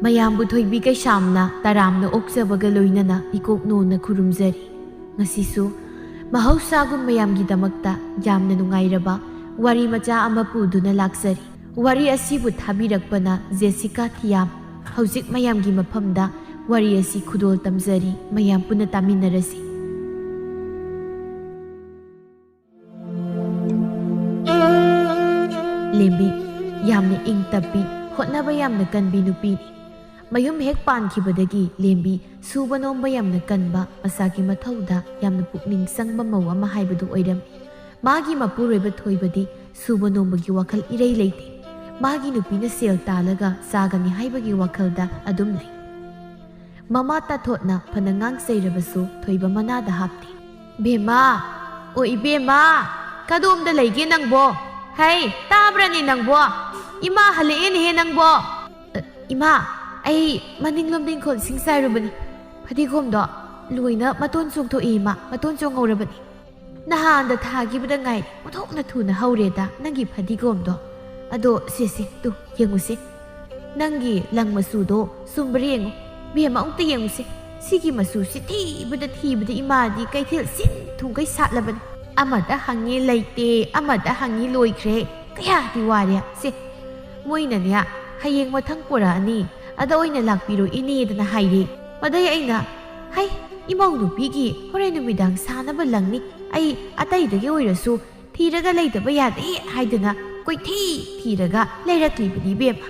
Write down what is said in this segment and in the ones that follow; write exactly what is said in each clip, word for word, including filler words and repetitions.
ꯃꯌꯥꯝꯕꯨ ꯊꯣꯏꯕꯤ ꯀꯩꯁꯥꯝꯅ ꯇꯔꯥꯝꯅ ꯑꯣꯛꯆꯕꯒ ꯂꯣꯏꯅꯅ ꯏꯀꯣꯛ ꯅꯣꯟꯅ ꯈꯨꯔꯨꯝꯖꯔꯤ꯫ ꯉꯁꯤꯁꯨ ꯃꯍꯧꯁꯥꯒꯨꯝ ꯃꯌꯥꯝꯒꯤꯗꯃꯛꯇ ꯌꯥꯝꯅ ꯅꯨꯡꯉꯥꯏꯔꯕ ꯋꯥꯔꯤ ꯃꯆꯥ ꯑꯃ ꯄꯨꯗꯨꯅ ꯂꯥꯛꯆꯔꯤ꯫ ꯋꯥꯔꯤ ꯑꯁꯤꯕꯨ ꯊꯥꯕꯤꯔꯛꯄꯅ ꯖꯦꯁꯤꯀꯥ ꯊꯤꯌꯥꯝ꯫ ꯍꯧꯖꯤꯛ ꯃꯌꯥꯝꯒꯤ ꯃꯐꯝꯗ ꯋꯥꯔꯤ ꯑꯁꯤ ꯈꯨꯗꯣꯜ ꯇꯝꯖꯔꯤ, ꯃꯌꯥꯝ ꯄꯨꯟꯅ ꯇꯥꯃꯤꯟꯅꯔꯁꯤ꯫ ꯂꯦꯝꯕꯤ ꯌꯥꯝꯅ ꯏꯪ ꯇꯞꯄꯤ, ꯍꯣꯠꯅꯕ ꯌꯥꯝꯅ ꯀꯟꯕꯤ ꯅꯨꯄꯤꯅꯤ꯫ ꯃꯌꯨꯝ ꯍꯦꯛ ꯄꯥꯟꯈꯤꯕꯗꯒꯤ ꯂꯦꯝꯕꯤ ꯁꯨꯕ ꯅꯣꯝꯕ ꯌꯥꯝꯅ ꯀꯟꯕ, ꯃꯁꯥꯒꯤ ꯃꯊꯧꯗ ꯌꯥꯝꯅ ꯄꯨꯛꯅꯤꯡ ꯆꯪꯕ ꯃꯧ ꯑꯃ ꯍꯥꯏꯕꯗꯨ ꯑꯣꯏꯔꯝꯃꯤ꯫ ꯃꯥꯒꯤ ꯃꯄꯨꯔꯣꯏꯕ ꯊꯣꯏꯕꯗꯤ ꯁꯨꯕ ꯅꯣꯝꯕꯒꯤ ꯋꯥꯈꯜ ꯏꯔꯩ ꯂꯩꯇꯦ꯫ ꯃꯥꯒꯤ ꯅꯨꯄꯤꯅ ꯁꯦꯜ ꯇꯥꯜꯂꯒ ꯆꯥꯒꯅꯤ ꯍꯥꯏꯕꯒꯤ ꯋꯥꯈꯜꯗ ꯑꯗꯨꯝ ꯂꯩ꯫ ꯃꯃꯥ ꯇꯥꯊꯣꯠꯅ ꯐꯅ ꯉꯥꯡ ꯆꯩꯔꯕꯁꯨ ꯊꯣꯏꯕ ꯃꯅꯥꯗ ꯍꯥꯞꯇꯦ꯫ "ꯕꯦꯝꯃ, ꯑꯣ ꯏꯕꯦꯝꯃ, ꯀꯗꯣꯝꯗ ꯂꯩꯒꯦ ꯅꯪꯕꯣ? ꯍꯩ, ꯇꯥꯕ꯭ꯔꯅꯦ ꯅꯪꯕꯣ? ꯏꯃꯥ ꯍꯜꯂꯛꯑꯦꯅꯦꯍꯦ ꯅꯪꯕꯣ!" "ꯑ, ꯏꯃꯥ, ꯑꯩ ꯃꯅꯤꯡꯂꯣꯝꯗ ꯏꯪꯈꯣꯜ ꯏꯁꯤꯡ ꯆꯥꯏꯔꯨꯕꯅꯤ꯫ ꯐꯗꯤꯒꯣꯝꯗꯣ ꯂꯣꯏꯅ ꯃꯇꯣꯟ ꯆꯣꯡꯊꯣꯛꯏ ꯏꯃꯥ, ꯃꯇꯣꯟ ꯆꯣꯡꯍꯧꯔꯕꯅꯤ꯫ ꯅꯍꯥꯟꯗ ꯊꯥꯈꯤꯕꯗ ꯉꯥꯏꯔꯤ, ꯑꯣꯟꯊꯣꯛꯅ ꯊꯨꯅ ꯍꯧꯔꯦꯗ ꯅꯪꯒꯤ ꯐꯗꯤꯒꯣꯝꯗꯣ꯫ ꯑꯗꯣ ꯁꯦ ꯁꯦ, ꯇꯨ ꯌꯦꯡꯉꯨꯁꯦ꯫ ꯅꯪꯒꯤ ꯂꯪ ꯃꯆꯨꯗꯣ ꯆꯨꯝꯕ꯭ꯔꯥ ꯌꯦꯡꯉꯨ꯫ ꯕꯦꯝꯃ, ꯑꯃꯨꯛꯇ ꯌꯦꯡꯉꯨꯁꯦ꯫ ꯁꯤꯒꯤ ꯃꯆꯨꯁꯤ ꯊꯤꯕꯗ ꯊꯤꯕꯗ ꯏꯃꯥꯗꯤ ꯀꯩꯊꯦꯜ ꯁꯤꯟ ꯊꯨꯡꯈꯩ ꯁꯥꯠꯂꯕꯅꯤ꯫ ꯑꯃꯗ ꯍꯪꯉꯤ ꯂꯩꯇꯦ, ꯑꯃꯗ ꯍꯪꯉꯤ ꯂꯣꯏꯈ꯭ꯔꯦ꯫ ꯀꯌꯥꯗꯤ ꯋꯥꯔꯦ꯫ ꯁꯦ, ꯃꯣꯏꯅꯅꯦ ꯍꯌꯦꯡ ꯃꯊꯪ ꯄꯨꯔꯛꯑꯅꯤ, ꯑꯗ ꯑꯣꯏꯅ ꯂꯥꯛꯄꯤꯔꯣ ꯏꯅꯦꯗꯅ ꯍꯥꯏꯔꯦ꯫ ꯃꯗꯩ ꯑꯩꯅ, ꯍꯩ, ꯏꯃꯧ ꯅꯨꯄꯤꯒꯤ ꯍꯣꯔꯦꯟ ꯅꯨꯃꯤꯗꯥꯡ ꯁꯥꯅꯕ ꯂꯪꯅꯤ, ꯑꯩ ꯑꯇꯩꯗꯒꯤ ꯑꯣꯏꯔꯁꯨ ꯊꯤꯔꯒ ꯂꯩꯇꯕ ꯌꯥꯗꯦ ꯍꯥꯏꯗꯅ ꯀꯣꯏꯊꯤ ꯊꯤꯔꯒ ꯂꯩꯔꯛꯂꯤꯕꯅꯤ ꯏꯕꯦꯝꯃ꯫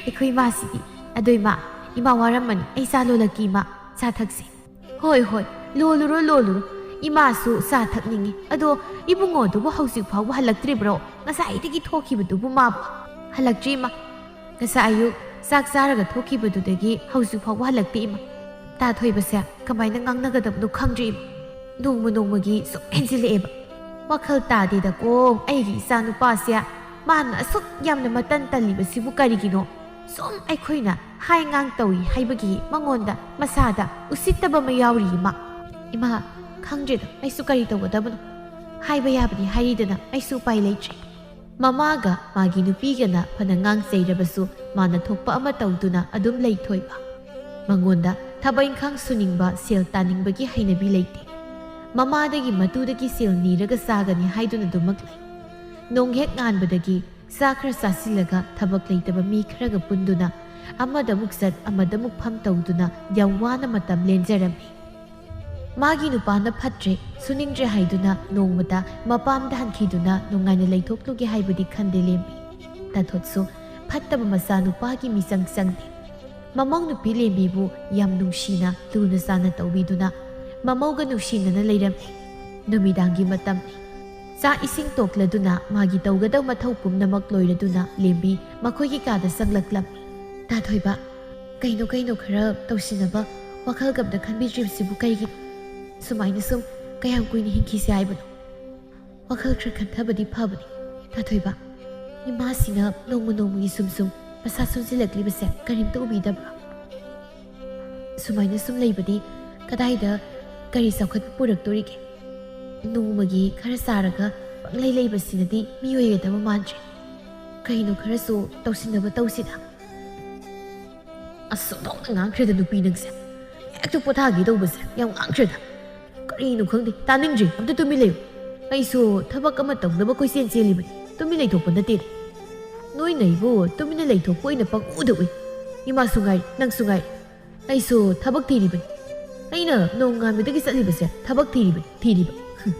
ꯑꯩꯈꯣꯏ ꯏꯃꯥꯁꯤꯗꯤ꯫ ꯑꯗꯣ ꯏꯃꯥ, ꯏꯃꯥ ꯋꯥꯔꯝꯃꯅꯤ, ꯑꯩ ꯆꯥ ꯂꯣꯜꯂꯛꯀꯦ ꯏꯃꯥ, ꯆꯥ ꯊꯛꯁꯤ꯫ ꯍꯣꯏ ꯍꯣꯏ, ꯂꯣꯜꯂꯨꯔꯣ ꯂꯣꯜꯂꯨꯔꯣ꯫ ꯏꯃꯥꯁꯨ ꯆꯥ ꯊꯛꯅꯤꯡꯉꯤ꯫ ꯑꯗꯣ ꯏꯕꯨꯡꯉꯣꯗꯨꯕꯨ ꯍꯧꯖꯤꯛ ꯐꯥꯎꯕ ꯍꯜꯂꯛꯇ꯭ꯔꯤꯕ꯭ꯔꯣ? ꯉꯁꯥꯏꯗꯒꯤ ꯊꯣꯛꯈꯤꯕꯗꯨꯕꯨ ꯃꯥꯕꯨ꯫ ꯍꯜꯂꯛꯇ꯭ꯔꯤ ꯏꯃꯥ꯫ ꯉꯁꯥꯏ ꯑꯌꯨꯛ ꯆꯥꯛ ꯆꯥꯔꯒ ꯊꯣꯛꯈꯤꯕꯗꯨꯗꯒꯤ ꯍꯧꯖꯤꯛ ꯐꯥꯎꯕ ꯍꯜꯂꯛꯇꯦ ꯏꯃꯥ꯫ ꯇꯥ ꯊꯣꯏꯕꯁꯦ ꯀꯃꯥꯏꯅ ꯉꯥꯡꯅꯒꯗꯕꯅꯣ ꯈꯪꯗ꯭ꯔꯤ ꯏꯃꯥ꯫ ꯅꯣꯡꯃ ꯅꯣꯡꯃꯒꯤ ꯁꯨꯝ ꯍꯦꯟꯖꯤꯜꯂꯛꯑꯦꯕ꯫ ꯋꯥꯈꯜ ꯇꯥꯗꯦꯗꯀꯣ ꯑꯩꯒꯤ ꯏꯆꯥ ꯅꯨꯄꯥꯁꯦ꯫ ꯃꯥꯅ ꯑꯁꯨꯛ ꯌꯥꯝꯅ ꯃꯇꯟ ꯇꯜꯂꯤꯕꯁꯤꯕꯨ ꯀꯔꯤꯒꯤꯅꯣ? ꯁꯨꯝ ꯑꯩꯈꯣꯏꯅ ꯍꯥꯏ ꯉꯥꯡ ꯇꯧꯏ ꯍꯥꯏꯕꯒꯤ ꯃꯉꯣꯟꯗ ꯃꯁꯥꯗ ꯎꯁꯤꯠꯇꯕ ꯑꯃ ꯌꯥꯎꯔꯤ ꯏꯃꯥ꯫ "ꯏꯃꯥ, ꯈꯪꯗ꯭ꯔꯦꯗ, ꯑꯩꯁꯨ ꯀꯔꯤ ꯇꯧꯒꯗꯕꯅꯣ꯫ ꯍꯥꯏꯕ ꯌꯥꯕꯗꯤ ꯍꯥꯏꯔꯤꯗꯅ, ꯑꯩꯁꯨ ꯎꯄꯥꯏ ꯂꯩꯇ꯭ꯔꯦ꯫" ꯃꯃꯥꯒ ꯃꯥꯒꯤ ꯅꯨꯄꯤꯒꯅ ꯐꯅ ꯉꯥꯡ ꯆꯩꯔꯕꯁꯨ, ꯃꯥꯅ ꯊꯣꯛꯄ ꯑꯃ ꯇꯧꯗꯨꯅ ꯑꯗꯨꯝ ꯂꯩ ꯊꯣꯏꯕ꯫ ꯃꯉꯣꯟꯗ ꯊꯕꯛ ꯏꯪꯈꯥꯡ ꯁꯨꯅꯤꯡꯕ, ꯁꯦꯜ ꯇꯥꯅꯤꯡꯕꯒꯤ ꯍꯩꯅꯕꯤ ꯂꯩꯇꯦ꯫ ꯃꯃꯥꯗꯒꯤ ꯃꯇꯨꯗꯒꯤ ꯁꯦꯜ ꯅꯤꯔꯒ ꯆꯥꯒꯅꯤ ꯍꯥꯏꯗꯨꯅ ꯑꯗꯨꯃꯛ ꯂꯩ꯫ ꯅꯣꯡ ꯍꯦꯛ ꯉꯥꯟꯕꯗꯒꯤ ꯆꯥ ꯈꯔ ꯆꯥꯁꯤꯜꯂꯒ ꯊꯕꯛ ꯂꯩꯇꯕ ꯃꯤ ꯈꯔꯒ ꯄꯨꯟꯗꯨꯅ ꯑꯃꯗ ꯑꯃꯨꯛ ꯆꯠ ꯑꯃꯗ ꯑꯃꯨꯛ ꯐꯝ ꯇꯧꯗꯨꯅ ꯌꯥꯝ ꯋꯥꯅ ꯃꯇꯝ ꯂꯦꯟꯖꯔꯝꯃꯤ꯫ ꯃꯥꯒꯤ ꯅꯨꯄꯥꯅ ꯐꯠꯇ꯭ꯔꯦ, ꯁꯨꯅꯤꯡꯗ꯭ꯔꯦ ꯍꯥꯏꯗꯨꯅ ꯅꯣꯡꯃꯇ ꯃꯄꯥꯝꯗ ꯍꯟꯈꯤꯗꯨꯅ ꯅꯨꯡꯉꯥꯏꯅ ꯂꯩꯊꯣꯛꯂꯨꯒꯦ ꯍꯥꯏꯕꯗꯤ ꯈꯟꯗꯦ ꯂꯦꯝꯕꯤ꯫ ꯇꯥꯊꯣꯠꯁꯨ ꯐꯠꯇꯕ ꯃꯆꯥ ꯅꯨꯄꯥꯒꯤ ꯃꯤꯆꯪ ꯆꯪꯗꯦ꯫ ꯃꯃꯧ ꯅꯨꯄꯤ ꯂꯦꯝꯕꯤꯕꯨ ꯌꯥꯝ ꯅꯨꯡꯁꯤꯅ ꯂꯨꯅ ꯆꯥꯅ ꯇꯧꯕꯤꯗꯨꯅ ꯃꯃꯧꯒ ꯅꯨꯡꯁꯤꯅꯅ ꯂꯩꯔꯝꯃꯤ꯫ ꯅꯨꯃꯤꯗꯥꯡꯒꯤ ꯃꯇꯝꯅꯤ꯫ ꯆꯥꯛ ꯏꯁꯤꯡ ꯇꯣꯛꯂꯗꯨꯅ ꯃꯥꯒꯤ ꯇꯧꯒꯗꯕ ꯃꯊꯧ ꯄꯨꯝꯅꯃꯛ ꯂꯣꯏꯔꯗꯨꯅ ꯂꯦꯝꯕꯤ ꯃꯈꯣꯏꯒꯤ ꯀꯥꯗ ꯆꯪꯂꯛꯂꯝꯃꯤ꯫ "ꯇꯥꯊꯣꯏꯕ, ꯀꯩꯅꯣ ꯀꯩꯅꯣ ꯈꯔ ꯇꯧꯁꯤꯟꯅꯕ ꯋꯥꯈꯜꯒ ꯑꯝꯇ ꯈꯟꯕꯤꯗ꯭ꯔꯤꯕꯁꯤꯕꯨ ꯀꯩꯒꯤꯅꯣ? ꯁꯨꯃꯥꯏꯅ ꯁꯨꯝ ꯀꯌꯥꯝ ꯀꯨꯏꯅ ꯍꯤꯡꯈꯤꯁꯦ ꯍꯥꯏꯕꯅꯣ? ꯋꯥꯈꯜ ꯈꯔ ꯈꯟꯊꯕꯗꯤ ꯐꯕꯅꯤ꯫ ꯇꯥꯊꯣꯏꯕ, ꯏꯃꯥꯁꯤꯅ ꯅꯣꯡꯃ ꯅꯣꯡꯃꯒꯤ ꯁꯨꯝ ꯁꯨꯝ ꯃꯁꯥ ꯁꯣꯟꯖꯤꯜꯂꯛꯂꯤꯕꯁꯦ ꯀꯔꯤꯝꯇ ꯎꯕꯤꯗꯕ꯭ꯔꯥ? ꯁꯨꯃꯥꯏꯅ ꯁꯨꯝ ꯂꯩꯕꯗꯤ ꯀꯗꯥꯏꯗ ꯀꯔꯤ ꯆꯥꯎꯈꯠꯄ ꯄꯨꯔꯛꯇꯣꯔꯤꯒꯦ? ꯅꯣꯡꯃꯒꯤ ꯈꯔ ꯆꯥꯔꯒ ꯄꯪꯂꯩ ꯂꯩꯕꯁꯤꯅꯗꯤ ꯃꯤ ꯑꯣꯏꯒꯗꯕ ꯃꯥꯟꯗ꯭ꯔꯦ꯫ ꯀꯩꯅꯣ ꯈꯔꯁꯨ ꯇꯧꯁꯤꯟꯅꯕ ꯇꯧꯁꯤꯗ꯫" "ꯑꯁ, ꯑꯣꯟꯊꯣꯛꯅ ꯉꯥꯡꯈ꯭ꯔꯦꯗ ꯅꯨꯄꯤ ꯅꯪꯁꯦ꯫ ꯍꯦꯛꯇ ꯄꯣꯊꯥꯒꯦ ꯇꯧꯕꯁꯦ ꯌꯥꯝ ꯉꯥꯡꯈ꯭ꯔꯦꯗ꯫ ꯀꯔꯤꯅꯣ ꯈꯪꯗꯦ, ꯇꯥꯅꯤꯡꯗ꯭ꯔꯦ꯫ ꯑꯝꯇ ꯇꯨꯃꯤꯟ ꯂꯩꯌꯨ꯫ ꯑꯩꯁꯨ ꯊꯕꯛ ꯑꯃ ꯇꯧꯅꯕ ꯀꯣꯏꯆꯦꯟ ꯆꯦꯜꯂꯤꯕꯅꯤ꯫ ꯇꯨꯃꯤꯟ ꯂꯩꯊꯣꯛꯄ ꯅꯠꯇꯦꯅꯦ꯫ ꯅꯣꯏꯅ ꯑꯩꯕꯨ ꯇꯨꯃꯤꯟꯅ ꯂꯩꯊꯣꯛꯄ ꯑꯣꯏꯅ ꯄꯪꯎꯗ ꯎꯏ꯫ ꯏꯃꯥꯁꯨ ꯉꯥꯏꯔꯦ, ꯅꯪꯁꯨ ꯉꯥꯏꯔꯦ꯫ ꯑꯩꯁꯨ ꯊꯕꯛ ꯊꯤꯔꯤꯕꯅꯤ꯫ ꯑꯩꯅ ꯅꯣꯡꯉꯥꯟꯕꯗꯒꯤ ꯆꯠꯂꯤꯕꯁꯦ ꯊꯕꯛ ꯊꯤꯔꯤꯕꯅꯤ, ꯊꯤꯔꯤꯕ꯫ ꯍꯨꯝ,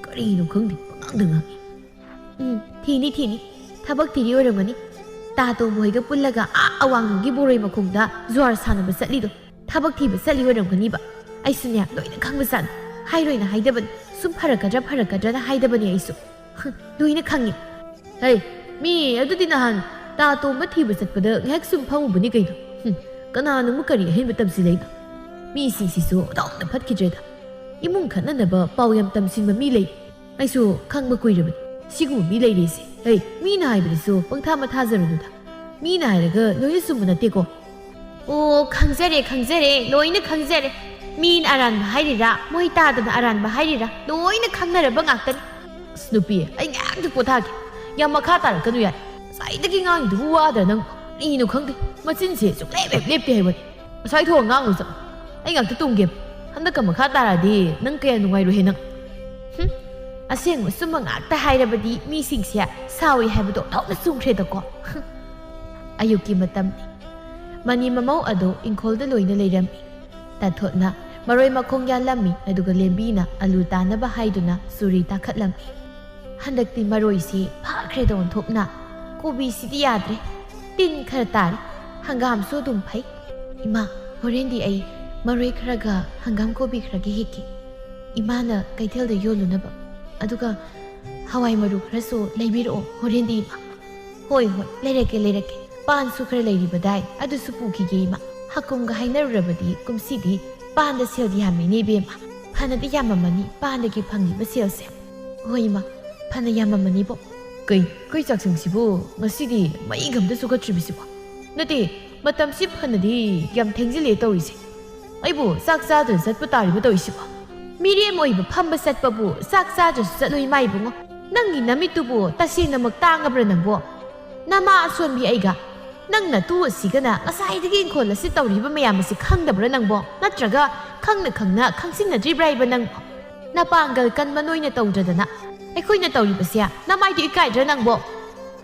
ꯀꯔꯤꯅꯣ ꯈꯪꯗꯦ, ꯄꯉꯥꯡꯗ ꯉꯥꯡꯉꯤ꯫ ꯎꯝ, ꯊꯤꯅꯤ, ꯊꯤꯅꯤ꯫ ꯊꯕꯛ ꯊꯤꯔꯤ ꯑꯣꯏꯔꯝꯒꯅꯤ꯫ ꯇꯥ ꯇꯣꯝꯕ ꯍꯣꯏꯒ ꯄꯨꯜꯂꯒ ꯑꯥ ꯑꯋꯥꯡꯂꯣꯝꯒꯤ ꯕꯣꯔꯣꯏ ꯃꯈꯣꯡꯗ ꯖꯨꯋꯥꯔ ꯁꯥꯟꯅꯕ ꯆꯠꯂꯤꯗꯣ ꯊꯕꯛ ꯊꯤꯕ ꯆꯠꯂꯤ ꯑꯣꯏꯔꯝꯒꯅꯤꯕ꯫ ꯑꯩꯁꯨꯅꯦ, ꯂꯣꯏꯅ ꯈꯪꯕꯖꯥꯠꯅꯤ꯫ ꯍꯥꯏꯔꯣꯏꯅ ꯍꯥꯏꯗꯕꯅꯤ꯫ ꯁꯨꯝ ꯐꯔꯛꯀꯗ꯭ꯔꯥ ꯐꯔꯛꯀꯗ꯭ꯔꯥꯅ ꯍꯥꯏꯗꯕꯅꯤ ꯑꯩꯁꯨ꯫ ꯍꯨꯝ, ꯂꯣꯏꯅ ꯈꯪꯉꯤ꯫ ꯍꯩ, ꯃꯤ ꯑꯗꯨꯗꯤ ꯅꯍꯥꯟ ꯇꯥ ꯇꯣꯝꯕ ꯊꯤꯕ ꯆꯠꯄꯗ ꯉꯥꯏꯍꯥꯛ ꯁꯨꯝ ꯐꯝꯃꯨꯕꯅꯤ ꯀꯩꯅꯣ꯫ ꯍꯨꯝ, ꯀꯅꯥꯅ ꯑꯃꯨꯛ ꯀꯔꯤ ꯑꯍꯦꯟꯕ ꯇꯝꯁꯤꯜꯂꯛꯏꯅꯣ? ꯃꯤꯁꯤꯡꯁꯤꯁꯨ ꯑꯣꯟꯊꯣꯛꯅ ꯐꯠꯈꯤꯗ꯭ꯔꯦꯗ꯫ ꯏꯃꯨꯡ ꯈꯠꯅꯅꯕ ꯄꯥꯎ ꯌꯥꯝ ꯇꯝꯁꯤꯟꯕ ꯃꯤ ꯂꯩ꯫ ꯑꯩꯁꯨ ꯈꯪꯕ ꯀꯨꯏꯔꯕꯅꯤ꯫ ꯁꯤꯒꯨꯝꯕ ꯃꯤ ꯂꯩꯔꯤꯁꯦ꯫ ꯍꯩ, ꯃꯤꯅ ꯍꯥꯏꯕꯗꯁꯨ ꯄꯪꯊꯥ ꯃꯊꯥꯖꯔꯨꯅꯨꯗ꯫ ꯃꯤꯅ ꯍꯥꯏꯔꯒ ꯂꯣꯏꯅ ꯆꯨꯝꯕ ꯅꯠꯇꯦꯀꯣ꯫ ꯑꯣ, ꯈꯪꯖꯔꯦ, ꯈꯪꯖꯔꯦ, ꯂꯣꯏꯅ ꯈꯪꯖꯔꯦ꯫ ꯃꯤꯅ ꯑꯔꯥꯟꯕ ꯍꯥꯏꯔꯤꯔꯥ, ꯃꯣꯏ ꯇꯥꯗꯅ ꯑꯔꯥꯟꯕ ꯍꯥꯏꯔꯤꯔꯥ, ꯂꯣꯏꯅ ꯈꯪꯅꯔꯕ ꯉꯥꯛꯇꯅꯤ꯫ ꯑꯁ, ꯅꯨꯄꯤ, ꯑꯩ ꯉꯥꯏꯍꯥꯛꯇ ꯄꯣꯊꯥꯒꯦ꯫ ꯌꯥꯝ ꯃꯈꯥ ꯇꯥꯔꯛꯀꯅꯨ ꯌꯥꯔꯦ꯫ ꯉꯁꯥꯏꯗꯒꯤ ꯉꯥꯡꯉꯤꯗꯨꯕꯨ ꯋꯥꯗ꯭ꯔꯥ ꯅꯪ? ꯀꯔꯤꯅꯣ ꯈꯪꯗꯦ, ꯃꯆꯤꯟꯁꯦ ꯁꯨꯡꯂꯦꯞ ꯍꯦꯛ ꯂꯦꯞꯇꯦ ꯍꯥꯏꯕꯅꯤ꯫ ꯉꯁꯥꯏ ꯊꯣꯛꯑ ꯉꯥꯡꯉꯨ ꯆꯠꯂꯣ꯫ ꯑꯩ ꯉꯥꯛꯇ ꯇꯨꯝꯒꯦꯕ꯫ ꯍꯟꯗꯛꯀ ꯃꯈꯥ ꯇꯥꯔꯛꯑꯗꯤ ꯅꯪ ꯀꯌꯥ ꯅꯨꯡꯉꯥꯏꯔꯣꯏꯍꯦ ꯅꯪ꯫ ꯍꯨꯝ, ꯑꯁꯦꯡꯕ ꯆꯨꯝꯕ ꯉꯥꯛꯇ ꯍꯥꯏꯔꯕꯗꯤ ꯃꯤꯁꯤꯡꯁꯦ ꯁꯥꯎꯏ ꯍꯥꯏꯕꯗꯣ ꯊꯣꯛꯅ ꯆꯨꯝꯈ꯭ꯔꯦꯗꯀꯣ꯫ ꯍꯨꯝ꯫ ꯑꯌꯨꯛꯀꯤ ꯃꯇꯝꯅꯤ꯫ ꯃꯅꯤ ꯃꯃꯧ ꯑꯗꯣ ꯏꯪꯈꯣꯜꯗ ꯂꯣꯏꯅ ꯂꯩꯔꯝꯃꯤ꯫ ꯇꯥꯊꯣꯠꯅ ꯃꯔꯣꯏ ꯃꯈꯣꯡ ꯌꯥꯜꯂꯝꯃꯤ, ꯑꯗꯨꯒ ꯂꯦꯝꯕꯤꯅ ꯑꯂꯨ ꯇꯥꯅꯕ ꯍꯥꯏꯗꯨꯅ ꯆꯨꯔꯤ ꯇꯥꯈꯠꯂꯝꯃꯤ꯫ ꯍꯟꯗꯛꯇꯤ ꯃꯔꯣꯏꯁꯤ ꯐꯈ꯭ꯔꯦꯗ ꯑꯣꯟꯊꯣꯛꯅ꯫ ꯀꯣꯕꯤꯁꯤꯗꯤ ꯌꯥꯗ꯭ꯔꯦ, ꯇꯤꯟ ꯈꯔ ꯇꯥꯔꯦ꯫ ꯍꯪꯒꯥꯝꯁꯨ ꯑꯗꯨꯝ ꯐꯩ꯫ ꯏꯃꯥ, ꯍꯣꯔꯦꯟꯗꯤ ꯑꯩ ꯃꯔꯣꯏ ꯈꯔꯒ ꯍꯪꯒꯥꯝ ꯀꯣꯕꯤ ꯈꯔꯒ ꯍꯦꯛꯀꯦ꯫ ꯏꯃꯥꯅ ꯀꯩꯊꯦꯜꯗ ꯌꯣꯜꯂꯨꯅꯕ꯫ ꯑꯗꯨꯒ ꯍꯋꯥꯏ ꯃꯔꯨ ꯈꯔꯁꯨ ꯂꯩꯕꯤꯔꯛꯑꯣ ꯍꯣꯔꯦꯟꯗꯤ, ꯏꯃꯥ꯫ ꯍꯣꯏ, ꯍꯣꯏ, ꯂꯩꯔꯛꯀꯦ, ꯂꯩꯔꯛꯀꯦ꯫ ꯄꯥꯟꯁꯨ ꯈꯔ ꯂꯩꯔꯤꯕꯗꯥꯏ, ꯑꯗꯨꯁꯨ ꯄꯨꯈꯤꯒꯦ, ꯏꯃꯥ꯫ ꯍꯀꯨꯝꯒ ꯍꯥꯏꯅꯔꯨꯔꯕꯗꯤ ꯀꯨꯝꯁꯤꯗꯤ ꯄꯥꯟꯗ ꯁꯦꯜ ꯌꯥꯝꯃꯤꯅꯦ, ꯏꯕꯦꯝꯃ꯫ ꯐꯅꯗꯤ ꯌꯥꯝꯃꯝꯃꯅꯤ ꯄꯥꯟꯗꯒꯤ ꯐꯪꯂꯤꯕ ꯁꯦꯜꯁꯦ꯫ ꯍꯣꯏ, ꯏꯃꯥ, ꯐꯅ ꯌꯥꯝꯃꯝꯃꯅꯤꯕꯣ꯫ ꯀꯩ, ꯀꯩ ꯆꯥꯛꯁꯪꯁꯤꯕꯨ ꯉꯁꯤꯗꯤ ꯃꯩꯒ ꯑꯝꯇ ꯆꯨꯈꯠꯇ꯭ꯔꯤꯕꯁꯤꯕꯣ? ꯅꯠꯇꯦ, ꯃꯇꯝꯁꯤ ꯐꯅꯗꯤ ꯌꯥꯝ ꯊꯦꯡꯖꯤꯜꯂꯦ ꯇꯧꯔꯤꯁꯦ꯫ ꯑꯩꯕꯨ ꯆꯥꯛ ꯆꯥꯗꯅ ꯆꯠꯄ ꯇꯥꯔꯤꯕ ꯇꯧꯔꯤꯁꯤꯕꯣ? ꯃꯤꯔꯦꯝ ꯑꯣꯏꯕ ꯐꯝꯕ ꯆꯠꯄꯕꯨ ꯆꯥꯛ ꯆꯥꯗ꯭ꯔꯁꯨ ꯆꯠꯂꯨ, ꯏꯃꯥ ꯏꯕꯨꯡꯉꯣ꯫ ꯅꯪꯒꯤ ꯅꯃꯤꯠꯇꯨꯕꯨ ꯇꯁꯦꯡꯅꯃꯛ ꯇꯥꯡꯉꯕ꯭ꯔꯥ ꯅꯪꯕꯣ? ꯅꯃꯥ ꯑꯁꯣꯟꯕꯤ ꯑꯩꯒ, ꯅꯪ ꯅꯇꯨ ꯑꯁꯤꯒꯅ ꯉꯁꯥꯏꯗꯒꯤ ꯏꯪꯈꯣꯜ ꯑꯁꯤ ꯇꯧꯔꯤꯕ ꯃꯌꯥꯝ ꯑꯁꯤ ꯈꯪꯗꯕ꯭ꯔꯥ ꯅꯪꯕꯣ? ꯅꯠꯇ꯭ꯔꯒ ꯈꯪꯅ ꯈꯪꯅ ꯈꯪꯁꯤꯟꯅꯗ꯭ꯔꯤꯕ꯭ꯔꯥ ꯍꯥꯏꯕ ꯅꯪꯕꯣ? ꯅꯄꯥꯡꯒꯜ ꯀꯟꯕ ꯅꯣꯏꯅ ꯇꯧꯗ꯭ꯔꯗꯅ ꯑꯩꯈꯣꯏꯅ ꯇꯧꯔꯤꯕꯁꯦ ꯅꯃꯥꯏꯗꯨ ꯏꯀꯥꯏꯗ꯭ꯔꯥ ꯅꯪꯕꯣ?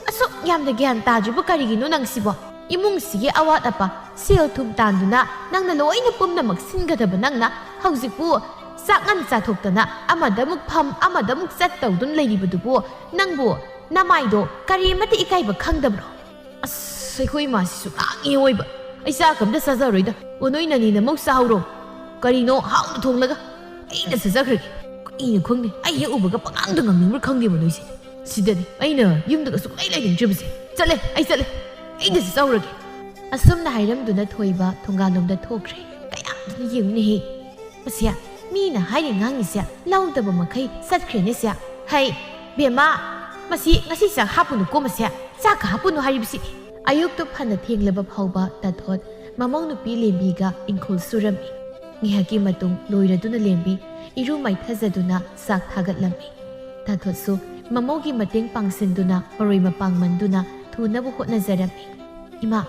ꯑꯁꯨꯛ ꯌꯥꯝꯅ ꯒ꯭ꯌꯥꯟ ꯇꯥꯗ꯭ꯔꯤꯕ ꯀꯔꯤꯒꯤꯅꯣ ꯅꯪꯁꯤꯕꯣ? ꯏꯃꯨꯡꯁꯤꯒꯤ ꯑꯋꯥꯠ ꯑꯄꯥ, ꯁꯦꯜ ꯊꯨꯝ ꯇꯥꯟꯗꯨꯅ ꯅꯪꯅ ꯂꯣꯏꯅ ꯄꯨꯝꯅꯃꯛ ꯁꯤꯟꯒꯗꯕ ꯅꯪꯅ ꯍꯧꯖꯤꯛꯄꯨ ꯆꯥꯛ ꯉꯟ ꯆꯥꯊꯣꯛꯇꯅ ꯑꯃꯗ ꯑꯃꯨꯛ ꯐꯝ, ꯑꯃꯗ ꯑꯃꯨꯛ ꯆꯠ ꯇꯧꯗꯨꯅ ꯂꯩꯔꯤꯕꯗꯨꯕꯨ ꯅꯪꯕꯨ ꯅꯃꯥꯏꯗꯣ ꯀꯔꯤꯃꯠꯇ ꯏꯀꯥꯏꯕ ꯈꯪꯗꯕ꯭ꯔꯣ? ꯑꯁ, ꯑꯩꯈꯣꯏ ꯏꯃꯥꯁꯤꯁꯨ ꯉꯥꯡꯉꯤ ꯑꯣꯏꯕ꯫ ꯑꯩ ꯆꯥꯛ ꯑꯝꯇ ꯆꯥꯖꯔꯣꯏꯗ꯫ ꯑꯣ, ꯅꯣꯏ ꯅꯅꯤꯅ ꯑꯃꯨꯛ ꯆꯥꯍꯧꯔꯣ꯫ ꯀꯔꯤꯅꯣ ꯍꯥꯎꯅ ꯊꯣꯡꯂꯒ ꯑꯩꯅ ꯆꯥꯖꯈ꯭ꯔꯒꯦ꯫ ꯀꯔꯤꯅꯣ ꯈꯪꯗꯦ, ꯑꯩ ꯍꯦꯛ ꯎꯕꯒ ꯄꯉꯥꯡꯗ ꯉꯥꯡꯅꯤꯡꯕ꯭ꯔꯥ ꯈꯪꯗꯦꯕ ꯅꯣꯏꯁꯦ꯫ ꯁꯤꯗꯅꯤ ꯑꯩꯅ ꯌꯨꯝꯗꯒ ꯁꯨꯡꯂꯩ ꯂꯩꯅꯤꯡꯗ꯭ꯔꯤꯕꯁꯦ꯫ ꯆꯠꯂꯦ, ꯑꯩ ꯆꯠꯂꯦ꯫ ꯑꯩꯅ ꯆꯥꯍꯧꯔꯒꯦ꯫ ꯑꯁꯨꯝꯅ ꯍꯥꯏꯔꯝꯗꯨꯅ ꯊꯣꯏꯕ ꯊꯣꯡꯒꯥꯜꯂꯣꯝꯗ ꯊꯣꯛꯈ꯭ꯔꯦ꯫ ꯀꯌꯥꯝꯗꯨꯅ ꯌꯦꯡꯉꯨꯅꯦꯍꯦ꯫ ꯃꯁꯤ ꯃꯤꯅ ꯍꯥꯏꯔꯤ ꯉꯥꯡꯉꯤꯁꯦ ꯂꯧꯗꯕ ꯃꯈꯩ ꯆꯠꯈ꯭ꯔꯦꯅꯦ ꯁꯦ꯫ ꯍꯩ, ꯕꯦꯝꯃ, ꯃꯁꯤ ꯉꯁꯤ ꯆꯥꯛ ꯍꯥꯞꯄꯨꯅꯨꯀꯣ ꯃꯁꯦ꯫ ꯆꯥꯛꯀ ꯍꯥꯞꯄꯨꯅꯨ ꯍꯥꯏꯔꯤꯕꯁꯤꯅꯤ꯫ ꯑꯌꯨꯛꯇꯨ ꯐꯅ ꯊꯦꯡꯂꯕ ꯐꯥꯎꯕ ꯇꯥꯊꯣꯠ ꯃꯃꯧ ꯅꯨꯄꯤ ꯂꯦꯝꯕꯤꯒ ꯏꯪꯈꯣꯜ ꯁꯨꯔꯝꯃꯤ꯫ ꯉꯥꯏꯍꯥꯛꯀꯤ ꯃꯇꯨꯡ ꯂꯣꯏꯔꯗꯨꯅ ꯂꯦꯝꯕꯤ ꯏꯔꯨ ꯃꯥꯏꯊꯖꯗꯨꯅ ꯆꯥꯛ ꯊꯥꯒꯠꯂꯝꯃꯤ꯫ ꯇꯥꯊꯣꯠꯁꯨ ꯃꯃꯧꯒꯤ ꯃꯇꯦꯡ ꯄꯥꯡꯁꯤꯟꯗꯨꯅ ꯃꯔꯣꯏ ꯃꯄꯥꯡ ꯃꯟꯗꯨꯅ ꯊꯨꯅꯕ ꯍꯣꯠꯅꯖꯔꯝꯃꯤ꯫ "ꯏꯃꯥ,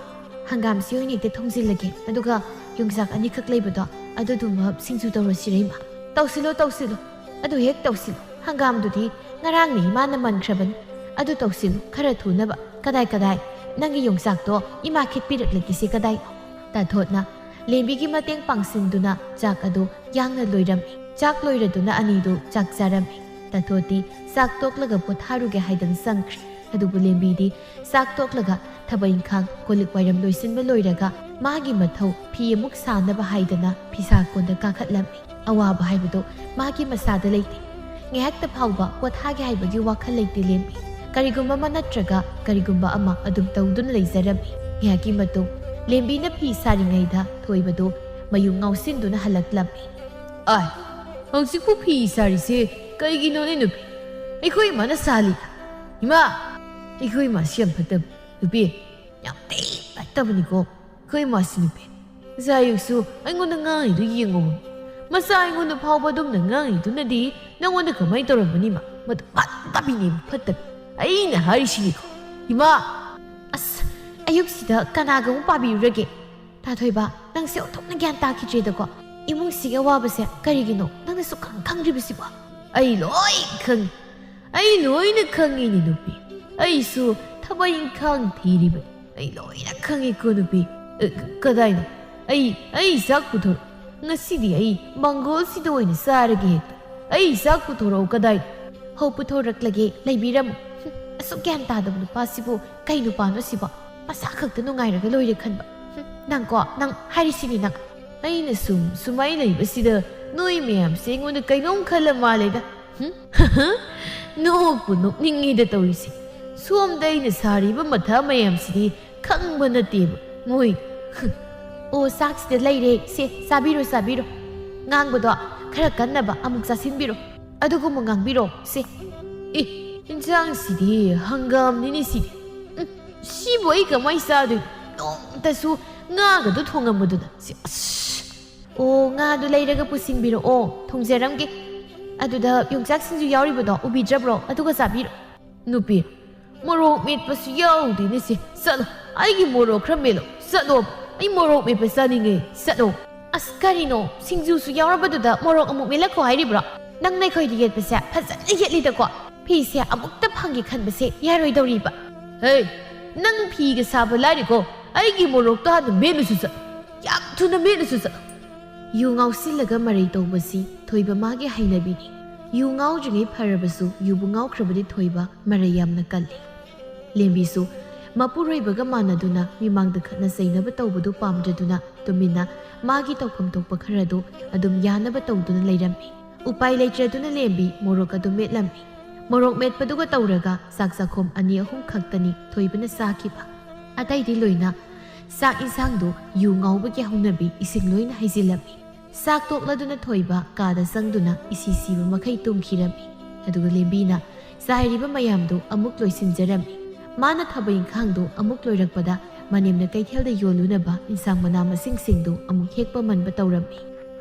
ꯍꯪꯒꯥꯝꯁꯤ ꯑꯣꯏꯅ ꯍꯦꯛꯇ ꯊꯣꯡꯖꯤꯜꯂꯒꯦ, ꯑꯗꯨꯒ ꯌꯣꯡꯆꯥꯛ ꯑꯅꯤꯈꯛ ꯂꯩꯕꯗꯣ ꯑꯗꯨꯗꯨꯃ ꯁꯤꯡꯖꯨ ꯇꯧꯔꯁꯤꯔ ꯏꯃꯥ?" "ꯇꯧꯁꯤꯜꯂꯣ, ꯇꯧꯁꯤꯜꯂꯣ, ꯑꯗꯨ ꯍꯦꯛ ꯇꯧꯁꯤꯜꯂꯣ꯫ ꯍꯪꯒꯥꯝꯗꯨꯗꯤ ꯉꯔꯥꯡꯅ ꯏꯃꯥꯅ ꯃꯟꯈ꯭ꯔꯕꯅꯤ꯫ ꯑꯗꯨ ꯇꯧꯁꯤꯜꯂꯨ, ꯈꯔ ꯊꯨꯅꯕ꯫ ꯀꯗꯥꯏ, ꯀꯗꯥꯏ? ꯅꯪꯒꯤ ꯌꯣꯡꯆꯥꯛꯇꯣ ꯏꯃꯥ ꯈꯦꯠꯄꯤꯔꯛꯂꯒꯦꯁꯦ ꯀꯗꯥꯏ?" ꯇꯥꯊꯣꯠꯅ ꯂꯦꯝꯕꯤꯒꯤ ꯃꯇꯦꯡ ꯄꯥꯡꯁꯤꯟꯗꯨꯅ ꯆꯥꯛ ꯑꯗꯨ ꯌꯥꯡꯅ ꯂꯣꯏꯔꯝꯃꯤ꯫ ꯆꯥꯛ ꯂꯣꯏꯔꯗꯨꯅ ꯑꯅꯤꯗꯨ ꯆꯥꯛ ꯆꯥꯔꯝꯃꯤ꯫ ꯇꯥꯊꯣꯠꯇꯤ ꯆꯥꯛ ꯇꯣꯛꯂꯒ ꯄꯣꯊꯥꯔꯨꯒꯦ ꯍꯥꯏꯗꯅ ꯆꯪꯈ꯭ꯔꯦ꯫ ꯑꯗꯨꯕꯨ ꯂꯦꯝꯕꯤꯗꯤ ꯆꯥꯛ ꯇꯣꯛꯂꯒ ꯊꯕꯛ ꯏꯪꯈꯥꯡ, ꯀꯣꯜ ꯂꯤꯛ ꯋꯥꯏꯔꯝ ꯂꯣꯏꯁꯤꯟꯕ ꯂꯣꯏꯔꯒ ꯃꯥꯒꯤ ꯃꯊꯧ ꯐꯤ ꯑꯃꯨꯛ ꯁꯥꯅꯕ ꯍꯥꯏꯗꯅ ꯐꯤꯁꯥ ꯀꯣꯟꯗ ꯀꯥꯈꯠꯂꯝꯃꯤ꯫ ꯑꯋꯥꯕ ꯍꯥꯏꯕꯗꯨ ꯃꯥꯒꯤ ꯃꯁꯥꯗ ꯂꯩꯇꯦ꯫ ꯉꯥꯏꯍꯥꯛꯇ ꯐꯥꯎꯕ ꯄꯣꯊꯥꯒꯦ ꯍꯥꯏꯕꯒꯤ ꯋꯥꯈꯜ ꯂꯩꯇꯦ ꯂꯦꯝꯕꯤ꯫ ꯀꯔꯤꯒꯨꯝꯕ ꯑꯃ ꯅꯠꯇ꯭ꯔꯒ ꯀꯔꯤꯒꯨꯝꯕ ꯑꯃ ꯑꯗꯨꯝ ꯇꯧꯗꯨꯅ ꯂꯩꯖꯔꯝꯃꯤ꯫ ꯉꯥꯏꯍꯥꯛꯀꯤ ꯃꯇꯨꯡ ꯂꯦꯝꯕꯤꯅ ꯐꯤ ꯁꯥꯔꯤꯉꯩꯗ ꯊꯣꯏꯕꯗꯨ ꯃꯌꯨꯝ ꯉꯥꯎꯁꯤꯟꯗꯨꯅ ꯍꯜꯂꯛꯂꯝꯃꯤ꯫ "ꯑꯥꯏ, ꯍꯧꯖꯤꯛꯄꯨ ꯐꯤ ꯁꯥꯔꯤꯁꯦ ꯀꯩꯒꯤꯅꯣꯅꯦ ꯅꯨꯄꯤ? ꯑꯩꯈꯣꯏ ꯏꯃꯥꯅ ꯁꯥꯍꯜꯂꯤ꯫ ꯏꯃꯥ, ꯑꯩꯈꯣꯏ ꯏꯃꯥꯁꯤ ꯌꯥꯝ ꯐꯠꯇꯕ ꯅꯨꯄꯤ, ꯌꯥꯝ ꯊꯤ ꯐꯠꯇꯕꯅꯤꯀꯣ꯫ ꯑꯩꯈꯣꯏ ꯏꯃꯥꯁꯤ ꯅꯨꯄꯤ, ꯉꯁꯥꯏ ꯑꯌꯨꯛꯁꯨ ꯑꯩꯉꯣꯟꯗ ꯉꯥꯡꯉꯤꯗꯨ ꯌꯦꯡꯉꯨ꯫ ꯃꯆꯥ ꯑꯩꯉꯣꯟꯗ ꯐꯥꯎꯕ ꯑꯗꯨꯝꯅ ꯉꯥꯡꯉꯤꯗꯨꯅꯗꯤ ꯅꯪꯉꯣꯟꯗ ꯀꯃꯥꯏꯅ ꯇꯧꯔꯝꯕꯅꯤ ꯏꯃꯥ? ꯃꯗꯨ ꯐꯠꯇꯕꯤꯅꯦ, ꯐꯠꯇꯕꯤ꯫ ꯑꯩꯅ ꯍꯥꯏꯔꯤꯁꯤꯅꯤꯀꯣ꯫ ꯏꯃꯥ!" "ꯑꯁ, ꯑꯌꯨꯛꯁꯤꯗ ꯀꯅꯥꯒ ꯑꯃꯨꯛ ꯄꯥꯕꯤꯔꯨꯔꯒꯦ? ꯇꯥꯊꯣꯏꯕ, ꯅꯪꯁꯦ ꯑꯣꯟꯊꯣꯛꯅ ꯒ꯭ꯌꯥꯟ ꯇꯥꯈꯤꯗ꯭ꯔꯦꯗꯀꯣ꯫ ꯏꯃꯨꯡꯁꯤꯒꯤ ꯑꯋꯥꯕꯁꯦ ꯀꯔꯤꯒꯤꯅꯣ ꯅꯪꯅ ꯁꯨꯛꯈꯪ ꯈꯪꯗ꯭ꯔꯤꯕꯁꯤꯕꯣ?" "ꯑꯩ ꯂꯣꯏ ꯈꯪꯉꯤ꯫ ꯑꯩ ꯂꯣꯏꯅ ꯈꯪꯉꯤꯅꯦ ꯅꯨꯄꯤ꯫ ꯑꯩꯁꯨ ꯊꯕꯛ ꯏꯪꯈꯥꯡ ꯊꯤꯔꯤꯕꯅꯤ꯫ ꯑꯩ ꯂꯣꯏꯅ ꯈꯪꯉꯤꯀꯣ ꯅꯨꯄꯤ꯫ ꯑ, ꯀ-, ꯀꯗꯥꯏꯅꯣ? ꯑꯩ, ꯑꯩ ꯆꯥꯛ ꯄꯨꯊꯣꯔꯛ-, ꯉꯁꯤꯗꯤ ꯑꯩ ꯃꯪꯒꯣꯜꯁꯤꯗ ꯑꯣꯏꯅ ꯆꯥꯔꯒꯦ ꯍꯦꯛꯇ꯫ ꯑꯩ ꯆꯥꯛ ꯄꯨꯊꯣꯔꯛꯎ ꯀꯗꯥꯏꯅꯣ?" "ꯍꯣ, ꯄꯨꯊꯣꯔꯛꯂꯒꯦ, ꯂꯩꯕꯤꯔꯝꯃꯨ꯫" ꯍꯨꯝ, ꯑꯁꯨꯛ ꯒ꯭ꯌꯥꯟ ꯇꯥꯗꯕ ꯅꯨꯄꯥꯁꯤꯕꯨ ꯀꯩ ꯅꯨꯄꯥꯅꯣ ꯁꯤꯕꯣ? ꯃꯁꯥ ꯈꯛꯇ ꯅꯨꯡꯉꯥꯏꯔꯒ ꯂꯣꯏꯔꯦ ꯈꯟꯕ꯫ ꯍꯨꯝ, ꯅꯪꯀꯣ, ꯅꯪ ꯍꯥꯏꯔꯤꯁꯤꯅꯤ ꯅꯪ꯫ ꯑꯩꯅ ꯁꯨꯝ ꯁꯨꯃꯥꯏꯅ ꯂꯩꯕꯁꯤꯗ ꯅꯣꯏ ꯃꯌꯥꯝꯁꯦ ꯑꯩꯉꯣꯟꯗ ꯀꯩꯅꯣꯝ ꯈꯜꯂ ꯃꯥꯜꯂꯦꯗ꯫ ꯍꯨꯝ? ꯅꯣꯛꯄꯨ ꯅꯣꯛꯅꯤꯡꯉꯤꯗ ꯇꯧꯔꯤꯁꯦ꯫ ꯁꯣꯝꯗ ꯑꯩꯅ ꯁꯥꯔꯤꯕ ꯃꯊꯥ ꯃꯌꯥꯝꯁꯤꯗꯤ ꯈꯪꯕ ꯅꯠꯇꯦꯕ ꯃꯣꯏ꯫ ꯑꯣ, ꯆꯥꯛꯁꯤꯗ ꯂꯩꯔꯦ꯫ ꯁꯦ, ꯆꯥꯕꯤꯔꯣ, ꯆꯥꯕꯤꯔꯣ꯫ ꯉꯥꯡꯕꯗꯣ ꯈꯔ ꯀꯟꯅꯕ ꯑꯃꯨꯛ ꯆꯥꯁꯤꯟꯕꯤꯔꯣ꯫ ꯑꯗꯨꯒꯨꯝꯕ ꯉꯥꯡꯕꯤꯔꯣ꯫ ꯁꯦ꯫ ꯑꯦ, ꯏꯟꯁꯥꯡꯁꯤꯗꯤ ꯍꯪꯒꯥꯝꯅꯤꯅꯦ ꯁꯤꯗꯤ꯫ ꯎꯝ, ꯁꯤꯕꯨ ꯑꯩ ꯀꯃꯥꯏ ꯆꯥꯗꯣꯏꯅꯣ? ꯅꯣꯡꯃꯇꯁꯨ ꯉꯥꯒꯗꯣ ꯊꯣꯡꯉꯝꯕꯗꯨꯅ꯫ ꯁꯤ, ꯑꯁ꯫ "ꯑꯣ, ꯉꯥꯗꯨ ꯂꯩꯔꯒ ꯄꯨꯁꯤꯟꯕꯤꯔꯛꯑꯣ, ꯊꯣꯡꯖꯔꯝꯒꯦ꯫ ꯑꯗꯨꯗ ꯌꯣꯡꯆꯥꯛ ꯁꯤꯡꯖꯨ ꯌꯥꯎꯔꯤꯕꯗꯣ ꯎꯕꯤꯗ꯭ꯔꯕ꯭ꯔꯣ? ꯑꯗꯨꯒ ꯆꯥꯕꯤꯔꯣ꯫" "ꯅꯨꯄꯤ, ꯃꯣꯔꯣꯛ ꯃꯦꯠꯄꯁꯨ ꯌꯥꯎꯗꯦꯅꯦ ꯁꯦ꯫ ꯆꯠꯂꯣ, ꯑꯩꯒꯤ ꯃꯣꯔꯣꯛ ꯈꯔ ꯃꯦꯠꯂꯣ꯫ ꯆꯠꯂꯣ, ꯑꯩ ꯃꯣꯔꯣꯛ ꯃꯦꯠꯄ ꯆꯥꯅꯤꯡꯉꯦ꯫ ꯆꯠꯂꯣ꯫" "ꯑꯁ, ꯀꯔꯤꯅꯣ? ꯁꯤꯡꯖꯨꯁꯨ ꯌꯥꯎꯔꯕꯗꯨꯗ ꯃꯣꯔꯣꯛ ꯑꯃꯨꯛ ꯃꯦꯠꯂꯛꯈꯣ ꯍꯥꯏꯔꯤꯕ꯭ꯔꯣ? ꯅꯪꯅ ꯑꯩꯈꯣꯏꯗ ꯌꯦꯠꯄꯁꯦ ꯐꯖꯅ ꯌꯦꯠꯂꯤꯗꯀꯣ꯫ ꯐꯤꯁꯦ ꯑꯃꯨꯛꯇ ꯐꯪꯒꯦ ꯈꯟꯕꯁꯦ ꯌꯥꯔꯣꯏꯗꯧꯔꯤꯕ꯫" "ꯍꯦ, ꯅꯪ ꯐꯤꯒ ꯁꯥꯕ ꯂꯥꯏꯔꯤꯀꯣ, ꯑꯩꯒꯤ ꯃꯣꯔꯣꯛꯇꯣ ꯍꯥꯟꯅ ꯃꯦꯠꯂꯨꯁꯨ ꯆꯠꯂꯣ꯫ ꯌꯥꯝ ꯊꯨꯅ ꯃꯦꯠꯂꯨꯁꯨ ꯆꯠꯂꯣ꯫" ꯌꯨ ꯉꯥꯎꯁꯤꯜꯂꯒ ꯃꯔꯩ ꯇꯧꯕꯁꯤ ꯊꯣꯏꯕ ꯃꯥꯒꯤ ꯍꯩꯅꯕꯤꯅꯤ꯫ ꯌꯨ ꯉꯥꯎꯗ꯭ꯔꯤꯉꯩ ꯐꯔꯕꯁꯨ ꯌꯨꯕꯨ ꯉꯥꯎꯈ꯭ꯔꯕꯗꯤ ꯊꯣꯏꯕ ꯃꯔꯩ ꯌꯥꯝꯅ ꯀꯜꯂꯤ꯫ ꯂꯦꯝꯕꯤꯁꯨ ꯃꯄꯨꯔꯣꯏꯕꯒ ꯃꯥꯟꯅꯗꯨꯅ ꯃꯤꯃꯥꯡꯗ ꯈꯠꯅ ꯆꯩꯅꯕ ꯇꯧꯕꯗꯨ ꯄꯥꯝꯗ꯭ꯔꯗꯨꯅ ꯇꯨꯃꯤꯟꯅ ꯃꯥꯒꯤ ꯇꯧꯐꯝ ꯊꯣꯛꯄ ꯈꯔꯗꯨ ꯑꯗꯨꯝ ꯌꯥꯅꯕ ꯇꯧꯗꯨꯅ ꯂꯩꯔꯝꯃꯤ꯫ ꯎꯄꯥꯏ ꯂꯩꯇ꯭ꯔꯗꯨꯅ ꯂꯦꯝꯕꯤ ꯃꯣꯔꯣꯛ ꯑꯗꯨ ꯃꯦꯠꯂꯝꯃꯤ꯫ ꯃꯣꯔꯣꯛ ꯃꯦꯠꯄꯗꯨꯒ ꯇꯧꯔꯒ ꯆꯥꯛ ꯆꯥꯛꯈꯣꯝ ꯑꯅꯤ ꯑꯍꯨꯝ ꯈꯛꯇꯅꯤ ꯊꯣꯏꯕꯅ ꯆꯥꯈꯤꯕ꯫ ꯑꯇꯩꯗꯤ ꯂꯣꯏꯅ ꯆꯥꯛ ꯏꯟꯁꯥꯡꯗꯨ ꯌꯨ ꯉꯥꯎꯕꯒꯤ ꯍꯧꯅꯕꯤ ꯏꯁꯤꯡ ꯂꯣꯏꯅ ꯍꯩꯖꯤꯜꯂꯝꯃꯤ꯫ ꯆꯥꯛ ꯇꯣꯛꯂꯗꯨꯅ ꯊꯣꯏꯕ ꯀꯥꯗ ꯆꯪꯗꯨꯅ ꯏꯁꯤ ꯁꯤꯕ ꯃꯈꯩ ꯇꯨꯝꯈꯤꯔꯝꯃꯤ꯫ ꯑꯗꯨꯒ ꯂꯦꯝꯕꯤꯅ ꯆꯥꯏꯔꯤꯕ ꯃꯌꯥꯝꯗꯨ ꯑꯃꯨꯛ ꯂꯣꯏꯁꯤꯟꯖꯔꯝꯃꯤ꯫ ꯃꯥꯅ ꯊꯕꯛ ꯏꯪꯈꯥꯡꯗꯨ ꯑꯃꯨꯛ ꯂꯣꯏꯔꯛꯄꯗ ꯃꯅꯦꯝꯅ ꯀꯩꯊꯦꯜꯗ ꯌꯣꯜꯂꯨꯅꯕ ꯏꯟꯁꯥꯡ ꯃꯅꯥ ꯃꯁꯤꯡꯁꯤꯡꯗꯨ ꯑꯃꯨꯛ ꯍꯦꯛꯄ ꯃꯟꯕ ꯇꯧꯔꯝꯃꯤ꯫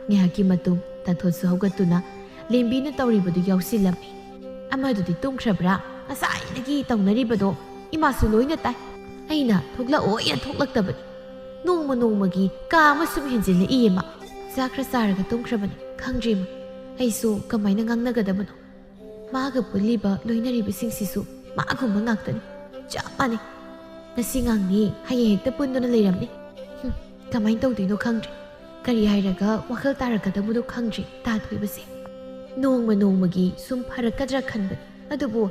ꯉꯥꯏꯍꯥꯛꯀꯤ ꯃꯇꯨꯡ ꯇꯥꯊꯣꯠꯁꯨ ꯍꯧꯒꯠꯇꯨꯅ ꯂꯦꯝꯕꯤꯅ ꯇꯧꯔꯤꯕꯗꯨ ꯌꯥꯎꯁꯤꯜꯂꯝꯃꯤ꯫ "ꯑꯃꯗꯨꯗꯤ ꯇꯨꯝꯈ꯭ꯔꯕ꯭ꯔꯥ? ꯉꯁꯥꯏꯗꯒꯤ ꯇꯧꯅꯔꯤꯕꯗꯣ ꯏꯃꯥꯁꯨ ꯂꯣꯏꯅ ꯇꯥꯏ꯫ ꯑꯩꯅ ꯊꯣꯛꯂꯛꯑꯣ ꯍꯥꯏꯅ ꯊꯣꯛꯂꯛꯇꯕꯅꯤ꯫ ꯅꯣꯡꯃ ꯅꯣꯡꯃꯒꯤ ꯀꯥ ꯑꯃ ꯁꯨꯝ ꯍꯦꯟꯖꯤꯜꯂꯛꯏꯌꯦ ꯃꯥ꯫ ꯆꯥꯛ ꯈꯔ ꯆꯥꯔꯒ ꯇꯨꯝꯈ꯭ꯔꯕꯅꯤ꯫ ꯈꯪꯗ꯭ꯔꯦ ꯃꯥ꯫ ꯑꯩꯁꯨ ꯀꯃꯥꯏꯅ ꯉꯥꯡꯅꯒꯗꯕꯅꯣ? ꯃꯥꯒ ꯄꯨꯜꯂꯤꯕ ꯂꯣꯏꯅꯔꯤꯕꯁꯤꯡꯁꯤꯁꯨ ꯃꯥꯒꯨꯝꯕ ꯉꯥꯛꯇꯅꯤ꯫ ꯆꯞ ꯃꯥꯟꯅꯩ꯫ ꯉꯁꯤ ꯉꯥꯡꯅꯤ, ꯍꯌꯦꯡ ꯍꯦꯛꯇ ꯄꯨꯟꯗꯨꯅ ꯂꯩꯔꯝꯅꯤ꯫ ꯍꯨꯝ, ꯀꯃꯥꯏꯅ ꯇꯧꯗꯣꯏꯅꯣ ꯈꯪꯗ꯭ꯔꯦ꯫ ꯀꯔꯤ ꯍꯥꯏꯔꯒ ꯋꯥꯈꯜ ꯇꯥꯔꯛꯀꯗꯕꯅꯣ ꯈꯪꯗ꯭ꯔꯦ ꯇꯥ ꯊꯣꯏꯕꯁꯦ꯫ ꯅꯣꯡꯃ ꯅꯣꯡꯃꯒꯤ ꯁꯨꯝ ꯐꯔꯛꯀꯗ꯭ꯔꯥ ꯈꯟꯕꯅꯤ꯫ ꯑꯗꯨꯕꯨ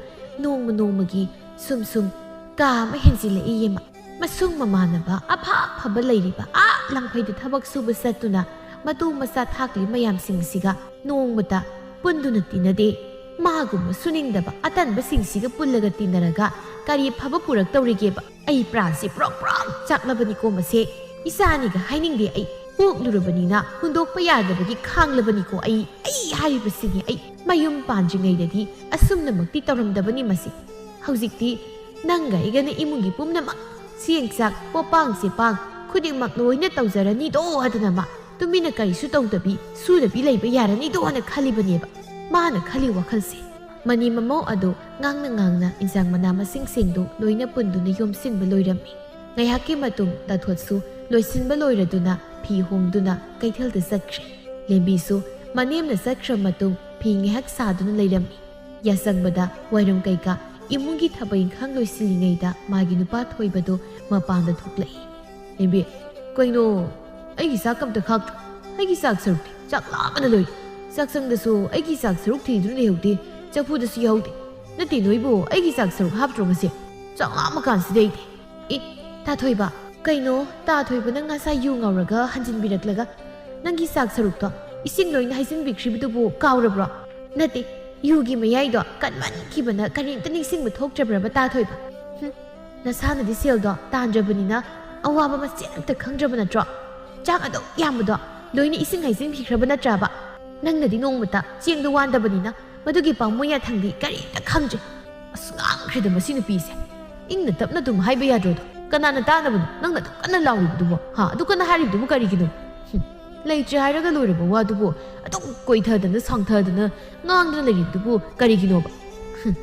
ꯅꯣꯡꯃ ꯅꯣꯡꯃꯒꯤ ꯁꯨꯝ ꯁꯨꯝ ꯀꯥ ꯑꯃ ꯍꯦꯟꯖꯤꯜꯂꯛꯏꯌꯦ ꯃꯥ꯫ ꯃꯁꯨꯡ ꯃꯃꯥꯟꯅꯕ ꯑꯐ ꯑꯐꯕ ꯂꯩꯔꯤꯕ ꯑꯥ ꯂꯪꯐꯩꯗ ꯊꯕꯛ ꯁꯨꯕ ꯆꯠꯇꯨꯅ ꯃꯇꯨ ꯃꯆꯥ ꯊꯥꯛꯂꯤ ꯃꯌꯥꯝꯁꯤꯡꯁꯤꯒ ꯅꯣꯡꯃꯇ ꯄꯨꯟꯗꯨꯅ ꯇꯤꯟꯅꯗꯦ꯫ ꯃꯥꯒꯨꯝꯕ ꯁꯨꯅꯤꯡꯗꯕ ꯑꯇꯟꯕꯁꯤꯡꯁꯤꯒ ꯄꯨꯜꯂꯒ ꯇꯤꯟꯅꯔꯒ ꯀꯔꯤ ꯐꯕ ꯄꯨꯔꯛꯇꯧꯔꯤꯒꯦꯕ? ꯑꯩ ꯄ꯭ꯔꯥꯟꯁꯦ ꯄ꯭ꯔꯣꯛ ꯄ꯭ꯔꯣꯛ ꯆꯥꯛꯂꯕꯅꯤꯀꯣ ꯃꯁꯦ꯫ ꯏꯆꯥꯅꯤꯒ ꯍꯥꯏꯅꯤꯡꯗꯦ ꯑꯩ꯫ ꯄꯣꯛꯂꯨꯔꯕꯅꯤꯅ ꯍꯨꯟꯗꯣꯛꯄ ꯌꯥꯗꯕꯒꯤ ꯈꯥꯡꯂꯕꯅꯤꯀꯣ ꯑꯩ꯫ ꯑꯩ ꯍꯥꯏꯔꯤꯕꯁꯤꯅꯤ ꯑꯩ꯫ ꯃꯌꯨꯝ ꯄꯥꯟꯗ꯭ꯔꯤꯉꯩꯗꯗꯤ ꯑꯁꯨꯝꯅꯃꯛꯇꯤ ꯇꯧꯔꯝꯗꯕꯅꯤ ꯃꯁꯤ꯫ ꯍꯧꯖꯤꯛꯇꯤ ꯅꯪꯒ ꯑꯩꯒꯅ ꯏꯃꯨꯡꯒꯤ ꯄꯨꯝꯅꯃꯛ ꯆꯦꯡ ꯆꯥꯛ, ꯄꯣꯄꯥꯡ ꯆꯦꯄꯥꯡ ꯈꯨꯗꯤꯡꯃꯛ ꯂꯣꯏꯅ ꯇꯧꯖꯔꯅꯤꯗꯣ ꯍꯥꯏꯗꯨꯅ ꯃꯥ꯫ ꯇꯨꯃꯤꯟꯅ ꯀꯔꯤꯁꯨ ꯇꯧꯗꯕꯤ ꯁꯨꯗꯕꯤ ꯂꯩꯕ ꯌꯥꯔꯅꯤꯗꯣ ꯍꯥꯏꯅ ꯈꯜꯂꯤꯕꯅꯦꯕ ꯃꯥꯅ ꯈꯜꯂꯤ ꯋꯥꯈꯜꯁꯦ꯫ ꯃꯅꯦꯝ ꯃꯃꯧ ꯑꯗꯨ ꯉꯥꯡꯅ ꯉꯥꯡꯅ ꯏꯟꯁꯥꯡ ꯃꯅꯥ ꯃꯁꯤꯡꯁꯤꯡꯗꯨ ꯂꯣꯏꯅ ꯄꯨꯟꯗꯨꯅ ꯌꯣꯝꯁꯤꯟꯕ ꯂꯣꯏꯔꯝꯃꯤ꯫ ꯉꯥꯏꯍꯥꯛꯀꯤ ꯃꯇꯨꯡ ꯇꯥꯊꯣꯠꯁꯨ ꯂꯣꯏꯁꯤꯟꯕ ꯂꯣꯏꯔꯗꯨꯅ ꯐꯤ ꯍꯣꯡꯗꯨꯅ ꯀꯩꯊꯦꯜꯗ ꯆꯠꯈ꯭ꯔꯦ꯫ ꯂꯦꯝꯕꯤꯁꯨ ꯃꯅꯦꯝꯅ ꯆꯠꯈ꯭ꯔ ꯃꯇꯨꯡ ꯐꯤ ꯉꯥꯏꯍꯥꯛ ꯁꯥꯗꯨꯅ ꯂꯩꯔꯝꯃꯤ꯫ ꯌꯥꯆꯪꯕꯗ ꯋꯥꯏꯔꯝ ꯀꯩꯀꯥ ꯏꯃꯨꯡꯒꯤ ꯊꯕꯛ ꯏꯪꯈꯥꯡ ꯂꯣꯏꯁꯤꯜꯂꯤꯉꯩꯗ ꯃꯥꯒꯤ ꯅꯨꯄꯥ ꯊꯣꯏꯕꯗꯨ ꯃꯄꯥꯟꯗ ꯊꯣꯛꯂꯛꯏ꯫ ꯂꯦꯝꯕꯤ, ꯀꯩꯅꯣ? ꯑꯩꯒꯤ ꯆꯥꯛ ꯑꯝꯇ ꯈꯥꯛꯇ꯭ꯔꯣ? ꯑꯩꯒꯤ ꯆꯥꯛ ꯁꯔꯨꯛꯇꯤ ꯆꯥꯛ ꯂꯥꯝꯕꯅ ꯂꯣꯏꯔꯦ꯫ ꯆꯥꯛꯁꯪꯗꯁꯨ ꯑꯩꯒꯤ ꯆꯥꯛ ꯁꯔꯨꯛ ꯊꯤꯗꯨꯅ ꯂꯩꯍꯧꯗꯦ, ꯆꯐꯨꯗꯁꯨ ꯌꯥꯎꯗꯦ꯫ ꯅꯠꯇꯦ ꯅꯣꯏꯕꯨ ꯑꯩꯒꯤ ꯆꯥꯛ ꯁꯔꯨꯛ ꯍꯥꯞꯇ꯭ꯔꯣ ꯉꯁꯤ? ꯆꯥꯛ ꯂꯥꯝꯃ ꯀꯥꯟꯁꯤꯗ ꯑꯩꯗꯤ꯫ ꯑꯦ, ꯇꯥ ꯊꯣꯏꯕ, ꯀꯩꯅꯣ ꯇꯥ ꯊꯣꯏꯕ, ꯅꯪ ꯉꯁꯥꯏ ꯌꯨ ꯉꯥꯎꯔꯒ ꯍꯟꯖꯤꯟꯕꯤꯔꯛꯂꯒ ꯅꯪꯒꯤ ꯆꯥꯛ ꯁꯔꯨꯛꯇꯣ ꯏꯁꯤꯡ ꯂꯣꯏꯅ ꯍꯩꯖꯤꯟꯕꯤꯈ꯭ꯔꯤꯕꯗꯨꯕꯨ ꯀꯥꯎꯔꯕ꯭ꯔꯣ? ꯅꯠꯇꯦ, ꯌꯨꯒꯤ ꯃꯌꯥꯏꯗꯣ ꯀꯟꯃꯟꯈꯤꯕꯅ ꯀꯔꯤꯝꯇ ꯅꯤꯡꯁꯤꯡꯕ ꯊꯣꯛꯇ꯭ꯔꯕ꯭ꯔꯕ ꯇꯥ ꯊꯣꯏꯕ? ꯍꯨꯝ, ꯅꯁꯥꯅꯗꯤ ꯁꯦꯜꯗꯣ ꯇꯥꯟꯗ꯭ꯔꯕꯅꯤꯅ ꯑꯋꯥꯕ ꯃꯆꯦꯠ ꯑꯝꯇ ꯈꯪꯗ꯭ꯔꯕ ꯅꯠꯇ꯭ꯔꯣ? ꯆꯥꯛ ꯑꯗꯨꯛ ꯌꯥꯝꯕꯗꯣ ꯂꯣꯏꯅ ꯏꯁꯤꯡ ꯍꯩꯖꯤꯟꯈꯤꯈ꯭ꯔꯕ ꯅꯠꯇ꯭ꯔꯕ? ꯅꯪꯅꯗꯤ ꯅꯣꯡꯃꯇ ꯆꯦꯡꯗꯣ ꯋꯥꯟꯗꯕꯅꯤꯅ ꯃꯗꯨꯒꯤ ꯄꯥꯝꯃꯨ ꯌꯥꯊꯪꯗꯤ ꯀꯔꯤꯝꯇ ꯈꯪꯗ꯭ꯔꯦ꯫ ꯑꯁ, ꯉꯥꯡꯈ꯭ꯔꯦꯗ ꯃꯁꯤ ꯅꯨꯄꯤꯁꯦ꯫ ꯏꯪꯅ ꯇꯞꯅ ꯑꯗꯨꯝ ꯍꯥꯏꯕ ꯌꯥꯗ꯭ꯔꯣꯗꯣ? ꯀꯅꯥꯅ ꯇꯥꯅꯕꯅꯣ? ꯅꯪꯅ ꯑꯗꯨꯛ ꯀꯟꯅ ꯂꯥꯎꯔꯤꯕꯗꯨꯕꯣ? ꯍꯥ? ꯑꯗꯨꯛ ꯀꯟꯅ ꯍꯥꯏꯔꯤꯕꯗꯨꯕꯨ ꯀꯔꯤꯒꯤꯅꯣ? ꯍꯨꯝ, ꯂꯩꯇ꯭ꯔꯦ ꯍꯥꯏꯔꯒ ꯂꯣꯏꯔꯕ ꯋꯥꯗꯨꯕꯨ ꯑꯗꯨꯝ ꯀꯣꯏꯊꯗꯅ ꯁꯥꯡꯊꯗꯅ ꯉꯥꯡꯗꯨꯅ ꯂꯩꯔꯤꯕꯗꯨꯕꯨ ꯀꯔꯤꯒꯤꯅꯣꯕ? ꯍꯨꯝ,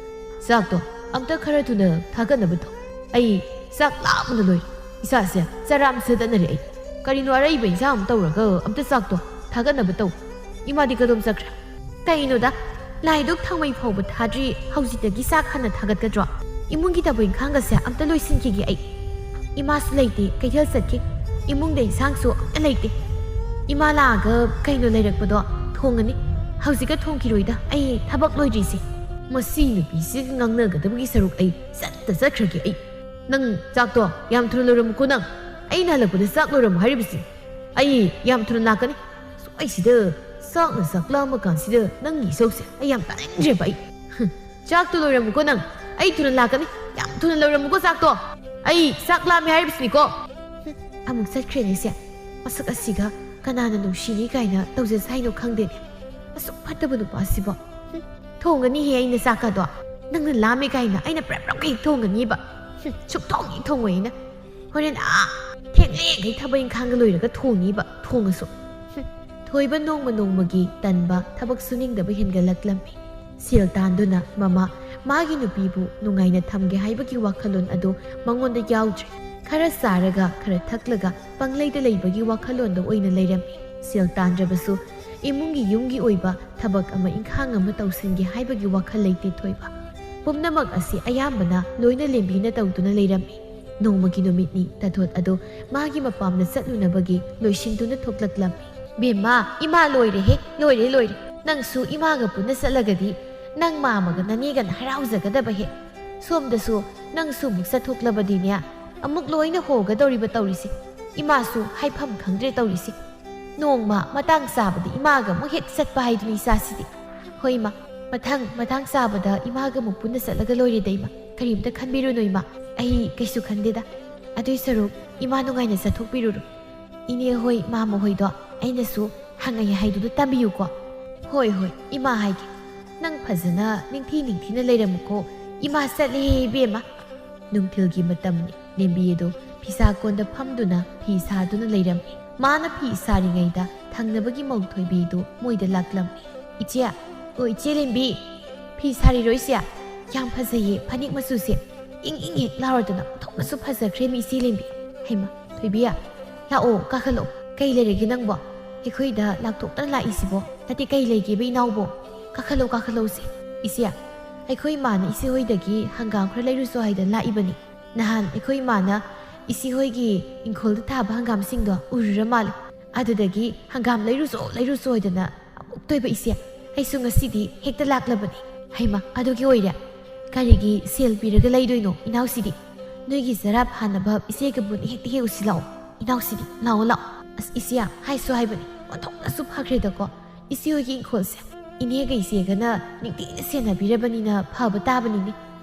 ꯆꯥꯛꯇꯣ ꯑꯝꯇ ꯈꯔ ꯊꯨꯅ ꯊꯥꯒꯠꯅꯕ ꯇꯧ꯫ ꯑꯩ ꯆꯥꯛ ꯂꯥꯝꯕꯅ ꯂꯣꯏꯔꯦ꯫ ꯏꯁꯥꯁꯦ ꯆꯔꯥꯝ ꯁꯦꯠꯇꯅꯔꯦ ꯑꯩ꯫ ꯀꯔꯤꯅꯣ ꯑꯔꯩꯕ ꯏꯟꯁꯥꯡ ꯑꯃ ꯇꯧꯔꯒ ꯑꯝꯇ ꯆꯥꯛꯇꯣ ꯊꯥꯒꯠꯅꯕ ꯇꯧ꯫ ꯏꯃꯥꯗꯤ ꯀꯗꯣꯝ ꯆꯠꯈ꯭ꯔꯦ? ꯀꯩꯅꯣꯗ, ꯂꯥꯏꯗꯨꯛ ꯊꯥꯎꯃꯩ ꯐꯥꯎꯕ ꯊꯥꯗ꯭ꯔꯤ, ꯍꯧꯖꯤꯛꯇꯒꯤ ꯆꯥꯛ ꯍꯥꯟꯅ ꯊꯥꯒꯠꯀꯗ꯭ꯔꯣ? ꯏꯃꯨꯡꯒꯤ ꯊꯕꯛ ꯏꯪꯈꯥꯡꯒꯁꯦ ꯑꯝꯇ ꯂꯣꯏꯁꯤꯟꯈꯤꯒꯦ ꯑꯩ꯫ ꯏꯃꯥꯁꯨ ꯂꯩꯇꯦ, ꯀꯩꯊꯦꯜ ꯆꯠꯈꯤ꯫ ꯏꯃꯨꯡꯗ ꯏꯟꯁꯥꯡꯁꯨ ꯑꯝꯇ ꯂꯩꯇꯦ꯫ ꯏꯃꯥ ꯂꯥꯛꯑꯒ ꯀꯩꯅꯣ ꯂꯩꯔꯛꯄꯗꯣ ꯊꯣꯡꯉꯅꯤ꯫ ꯍꯧꯖꯤꯛꯀ ꯊꯣꯡꯈꯤꯔꯣꯏꯗ, ꯑꯩ ꯊꯕꯛ ꯂꯣꯏꯗ꯭ꯔꯤꯁꯦ꯫ ꯃꯁꯤ ꯅꯨꯄꯤꯁꯤꯒ ꯉꯥꯡꯅꯒꯗꯕꯒꯤ ꯁꯔꯨꯛ ꯑꯩ ꯆꯠꯇ ꯆꯠꯈ꯭ꯔꯒꯦ ꯑꯩ꯫ ꯅꯪ ꯆꯥꯛꯇꯣ ꯌꯥꯝ ꯊꯨꯅ ꯂꯣꯏꯔꯝꯃꯨꯀꯣ ꯅꯪ꯫ ꯑꯩꯅ ꯍꯜꯂꯛꯄꯗ ꯆꯥꯛ ꯂꯣꯏꯔꯝꯃꯨ ꯍꯥꯏꯔꯤꯕꯁꯤ꯫ ꯑꯩ ꯌꯥꯝ ꯊꯨꯅ ꯂꯥꯛꯀꯅꯤ꯫ ꯁ꯭ꯋꯥꯏꯁꯤꯗ ꯆꯥꯛꯅ ꯆꯥꯛ ꯂꯥꯝꯃ ꯀꯥꯟꯁꯤꯗ ꯅꯪꯒꯤ ꯏꯁꯧꯁꯦ ꯑꯩ ꯌꯥꯝ ꯇꯥꯅꯤꯡꯗ꯭ꯔꯦꯕ ꯑꯩ꯫ ꯍꯨꯝ, ꯆꯥꯛꯇꯣ ꯂꯣꯏꯔꯝꯃꯨꯀꯣ ꯅꯪ꯫ ꯑꯩ ꯊꯨꯅ ꯂꯥꯛꯀꯅꯤ꯫ ꯌꯥꯝ ꯊꯨꯅ ꯂꯣꯏꯔꯝꯃꯨꯀꯣ ꯆꯥꯛꯇꯣ꯫ ꯑꯩ ꯆꯥꯛ ꯂꯥꯝꯃꯦ ꯍꯥꯏꯔꯤꯕꯁꯤꯅꯤꯀꯣ꯫ ꯍꯨꯝ, ꯑꯃꯨꯛ ꯆꯠꯈ꯭ꯔꯦꯅꯦ ꯁꯦ꯫ ꯃꯁꯛ ꯑꯁꯤꯒ ꯀꯅꯥꯅ ꯅꯨꯡꯁꯤꯅꯤ ꯀꯥꯏꯅ ꯇꯧꯖꯁ ꯍꯥꯏꯅꯣ ꯈꯪꯗꯦꯅꯦ꯫ ꯑꯁꯨꯛ ꯐꯠꯇꯕ ꯅꯨꯄꯥꯁꯤꯕꯣ꯫ ꯍꯨꯝ, ꯊꯣꯡꯒꯅꯤꯍꯦ ꯑꯩꯅ ꯆꯥꯛꯀꯗꯣ꯫ ꯅꯪꯅ ꯂꯥꯝꯃꯦ ꯀꯥꯏꯅ ꯑꯩꯅ ꯄ꯭ꯔꯞ ꯄ꯭ꯔꯞ ꯍꯦꯛ ꯊꯣꯡꯒꯅꯤꯕ꯫ ꯍꯨꯝ, ꯁꯨꯛꯊꯣꯡ ꯍꯦꯛ ꯊꯣꯡꯉꯣꯏ ꯑꯩꯅ꯫ ꯍꯣꯔꯦꯟ ꯑꯥ ꯊꯦꯡꯂꯦꯡꯈꯩ ꯊꯕꯛ ꯏꯪꯈꯥꯡꯒ ꯂꯣꯏꯔꯒ ꯊꯣꯡꯅꯤꯕ, ꯊꯣꯡꯉꯁꯨ꯫ ꯊꯣꯏꯕ ꯅꯣꯡꯃ ꯅꯣꯡꯃꯒꯤ ꯇꯟꯕ, ꯊꯕꯛ ꯁꯨꯅꯤꯡꯗꯕ ꯍꯦꯟꯒꯠꯂꯛꯂꯝꯃꯤ꯫ ꯁꯦꯜ ꯇꯥꯟꯗꯨꯅ ꯃꯃꯥ, ꯃꯥꯒꯤ ꯅꯨꯄꯤꯕꯨ ꯅꯨꯡꯉꯥꯏꯅ ꯊꯝꯒꯦ ꯍꯥꯏꯕꯒꯤ ꯋꯥꯈꯜꯂꯣꯟ ꯑꯗꯨ ꯃꯉꯣꯟꯗ ꯌꯥꯎꯗ꯭ꯔꯦ꯫ ꯈꯔ ꯆꯥꯔꯒ, ꯈꯔ ꯊꯛꯂꯒ ꯄꯪꯂꯩꯗ ꯂꯩꯕꯒꯤ ꯋꯥꯈꯜꯂꯣꯟꯗ ꯑꯣꯏꯅ ꯂꯩꯔꯝꯃꯤ꯫ ꯁꯦꯜ ꯇꯥꯟꯗ꯭ꯔꯕꯁꯨ ꯏꯃꯨꯡꯒꯤ, ꯌꯨꯝꯒꯤ ꯑꯣꯏꯕ ꯊꯕꯛ ꯑꯃ, ꯏꯪꯈꯥꯡ ꯑꯃ ꯇꯧꯁꯤꯟꯒꯦ ꯍꯥꯏꯕꯒꯤ ꯋꯥꯈꯜ ꯂꯩꯇꯦ ꯊꯣꯏꯕ꯫ ꯄꯨꯝꯅꯃꯛ ꯑꯁꯤ ꯑꯌꯥꯝꯕꯅ ꯂꯣꯏꯅ ꯂꯦꯝꯕꯤꯅ ꯇꯧꯗꯨꯅ ꯂꯩꯔꯝꯃꯤ꯫ ꯅꯣꯡꯃꯒꯤ ꯅꯨꯃꯤꯠꯅꯤ ꯇꯥꯊꯣꯠ ꯑꯗꯨ ꯃꯥꯒꯤ ꯃꯄꯥꯝꯗ ꯆꯠꯂꯨꯅꯕꯒꯤ ꯂꯣꯏꯁꯤꯟꯗꯨꯅ ꯊꯣꯛꯂꯛꯂꯝꯃꯤ꯫ "ꯕꯦꯝꯃ, ꯏꯃꯥ ꯂꯣꯏꯔꯦꯍꯦ, ꯂꯣꯏꯔꯦ, ꯂꯣꯏꯔꯦ꯫ ꯅꯪꯁꯨ ꯏꯃꯥꯒ ꯄꯨꯟꯅ ꯆꯠꯂꯒꯗꯤ ꯅꯪ ꯃꯥꯃꯒ ꯅꯅꯦꯒꯅ ꯍꯔꯥꯎꯖꯒꯗꯕ ꯍꯦ꯫ ꯁꯣꯝꯗꯁꯨ ꯅꯪꯁꯨ ꯑꯃꯨꯛ ꯆꯠꯊꯣꯛꯂꯕꯗꯤꯅꯦ, ꯑꯃꯨꯛ ꯂꯣꯏꯅ ꯍꯣꯒꯗꯧꯔꯤꯕ ꯇꯧꯔꯤꯁꯦ꯫ ꯏꯃꯥꯁꯨ ꯍꯥꯏꯐꯝ ꯈꯪꯗ꯭ꯔꯦ ꯇꯧꯔꯤꯁꯦ꯫ ꯅꯣꯡꯃ ꯃꯇꯥꯡ ꯆꯥꯕꯗ ꯏꯃꯥꯒ ꯑꯃꯨꯛ ꯍꯦꯛ ꯆꯠꯄ ꯍꯥꯏꯗꯨꯅꯤ ꯏꯆꯥꯁꯤꯗꯤ꯫ ꯍꯣꯏ ꯏꯃꯥ, ꯃꯊꯪ ꯃꯇꯥꯡ ꯆꯥꯕꯗ ꯏꯃꯥꯒ ꯑꯃꯨꯛ ꯄꯨꯟꯅ ꯆꯠꯂꯒ ꯂꯣꯏꯔꯦꯗ ꯏꯃꯥ꯫ ꯀꯔꯤꯝꯇ ꯈꯟꯕꯤꯔꯨꯅꯨ ꯏꯃꯥ, ꯑꯩ ꯀꯩꯁꯨ ꯈꯟꯗꯦꯗ꯫ ꯑꯗꯨꯏ ꯁꯔꯨꯛ ꯏꯃꯥ ꯅꯨꯡꯉꯥꯏꯅ ꯆꯠꯊꯣꯛꯄꯤꯔꯨꯔꯣ꯫ ꯏꯅꯦ ꯍꯣꯏ, ꯃꯥꯃ ꯍꯣꯏꯗꯣ ꯑꯩꯅꯁꯨ ꯍꯪꯉꯛꯑꯦ ꯍꯥꯏꯗꯨꯗ ꯇꯝꯕꯤꯌꯨꯀꯣ꯫" "ꯍꯣꯏ ꯍꯣꯏ ꯏꯃꯥ ꯍꯥꯏꯒꯦ꯫ ꯅꯪ ꯐꯖꯅ ꯅꯤꯡꯊꯤ ꯅꯤꯡꯊꯤꯅ ꯂꯩꯔꯝꯃꯨꯀꯣ꯫ ꯏꯃꯥ ꯆꯠꯂꯦ ꯏꯕꯦꯝꯃ꯫" ꯅꯨꯡꯊꯤꯜꯒꯤ ꯃꯇꯝꯅꯤ꯫ ꯂꯦꯝꯕꯤ ꯑꯗꯨ ꯐꯤꯁꯥ ꯀꯣꯟꯗ ꯐꯝꯗꯨꯅ ꯐꯤ ꯁꯥꯗꯨꯅ ꯂꯩꯔꯝꯃꯤ꯫ ꯃꯥꯅ ꯐꯤ ꯁꯥꯔꯤꯉꯩꯗ ꯊꯪꯅꯕꯒꯤ ꯃꯧ ꯊꯣꯏꯕꯤꯗꯨ ꯃꯣꯏꯗ ꯂꯥꯛꯂꯝꯃꯤ꯫ "ꯏꯆꯦ, ꯑꯣ ꯏꯆꯦ ꯂꯦꯝꯕꯤ, ꯐꯤ ꯁꯥꯔꯤꯔꯣ ꯏꯆꯦ? ꯌꯥꯝ ꯐꯖꯩꯌꯦ ꯐꯅꯦꯛ ꯃꯆꯨꯁꯦ꯫ ꯏꯪ ꯏꯪ ꯍꯦꯛ ꯂꯥꯎꯔꯗꯅ ꯑꯣꯟꯊꯣꯛꯅꯁꯨ ꯐꯖꯈ꯭ꯔꯦꯃꯤ ꯏꯆꯦ ꯂꯦꯝꯕꯤ꯫ ꯍꯩꯃ, ꯊꯣꯏꯕꯤ, ꯂꯥꯛꯑꯣ ꯀꯥꯈꯠꯂꯛꯑꯣ꯫ ꯀꯩ ꯂꯩꯔꯒꯦ ꯅꯪꯕꯣ? ꯑꯩꯈꯣꯏꯗ ꯂꯥꯛꯊꯣꯛꯇꯅ ꯂꯥꯛꯏꯁꯤꯕꯣ? ꯅꯠꯇꯦ, ꯀꯩ ꯂꯩꯒꯦꯕ ꯏꯅꯥꯎꯕꯣ? ꯀꯥꯈꯠꯂꯛꯑꯣ ꯀꯥꯈꯠꯂꯛꯑꯣꯁꯦ꯫ ꯏꯆꯦ, ꯑꯩꯈꯣꯏ ꯏꯃꯥꯅ ꯏꯆꯦ ꯍꯣꯏꯗꯒꯤ ꯍꯪꯒꯥꯝ ꯈꯔ ꯂꯩꯔꯨꯆꯣ ꯍꯥꯏꯗꯅ ꯂꯥꯛꯏꯕꯅꯤ꯫ ꯅꯍꯥꯟ ꯑꯩꯈꯣꯏ ꯏꯃꯥꯅ ꯏꯆꯦ ꯍꯣꯏꯒꯤ ꯏꯪꯈꯣꯜꯗ ꯊꯥꯕ ꯍꯪꯒꯥꯝꯁꯤꯡꯗꯣ ꯎꯔꯨꯔ ꯃꯥꯜꯂꯦ꯫ ꯑꯗꯨꯗꯒꯤ ꯍꯪꯒꯥꯝ ꯂꯩꯔꯨꯆꯣ ꯂꯩꯔꯨꯆꯣ ꯍꯥꯏꯗꯅ ꯑꯃꯨꯛꯇꯣꯏꯕ ꯏꯆꯦ꯫ ꯑꯩꯁꯨ ꯉꯁꯤꯗꯤ ꯍꯦꯛꯇ ꯂꯥꯛꯂꯕꯅꯤ꯫" "ꯍꯩꯃ, ꯑꯗꯨꯒꯤ ꯑꯣꯏꯔꯦ? ꯀꯔꯤꯒꯤ ꯁꯦꯜ ꯄꯤꯔꯒ ꯂꯩꯗꯣꯏꯅꯣ ꯏꯅꯥꯎꯁꯤꯗꯤ? ꯅꯣꯏꯒꯤ ꯆꯔꯥ ꯐꯥꯅꯕ ꯏꯆꯦꯒ ꯄꯨꯟꯅ ꯍꯦꯛꯇ ꯍꯦꯛꯎꯁꯤ ꯂꯥꯛꯑꯣ꯫ ꯏꯅꯥꯎꯁꯤꯗꯤ ꯂꯥꯛꯑꯣ ꯂꯥꯛꯑꯣ꯫" "ꯑꯁ ꯏꯆꯦ, ꯍꯥꯏꯁꯨ ꯍꯥꯏꯕꯅꯤ, ꯑꯣꯟꯊꯣꯛꯅꯁꯨ ꯐꯈ꯭ꯔꯦꯗꯀꯣ꯫ ꯏꯆꯦ ꯍꯣꯏꯒꯤ ꯏꯪꯈꯣꯜꯁꯦ ꯏꯅꯦꯒ ꯏꯆꯦꯒꯅ ꯅꯤꯡꯊꯤꯅ ꯁꯦꯟꯅꯕꯤꯔꯕꯅꯤꯅ ꯐꯕ ꯇꯥꯕꯅꯤꯅꯦ꯫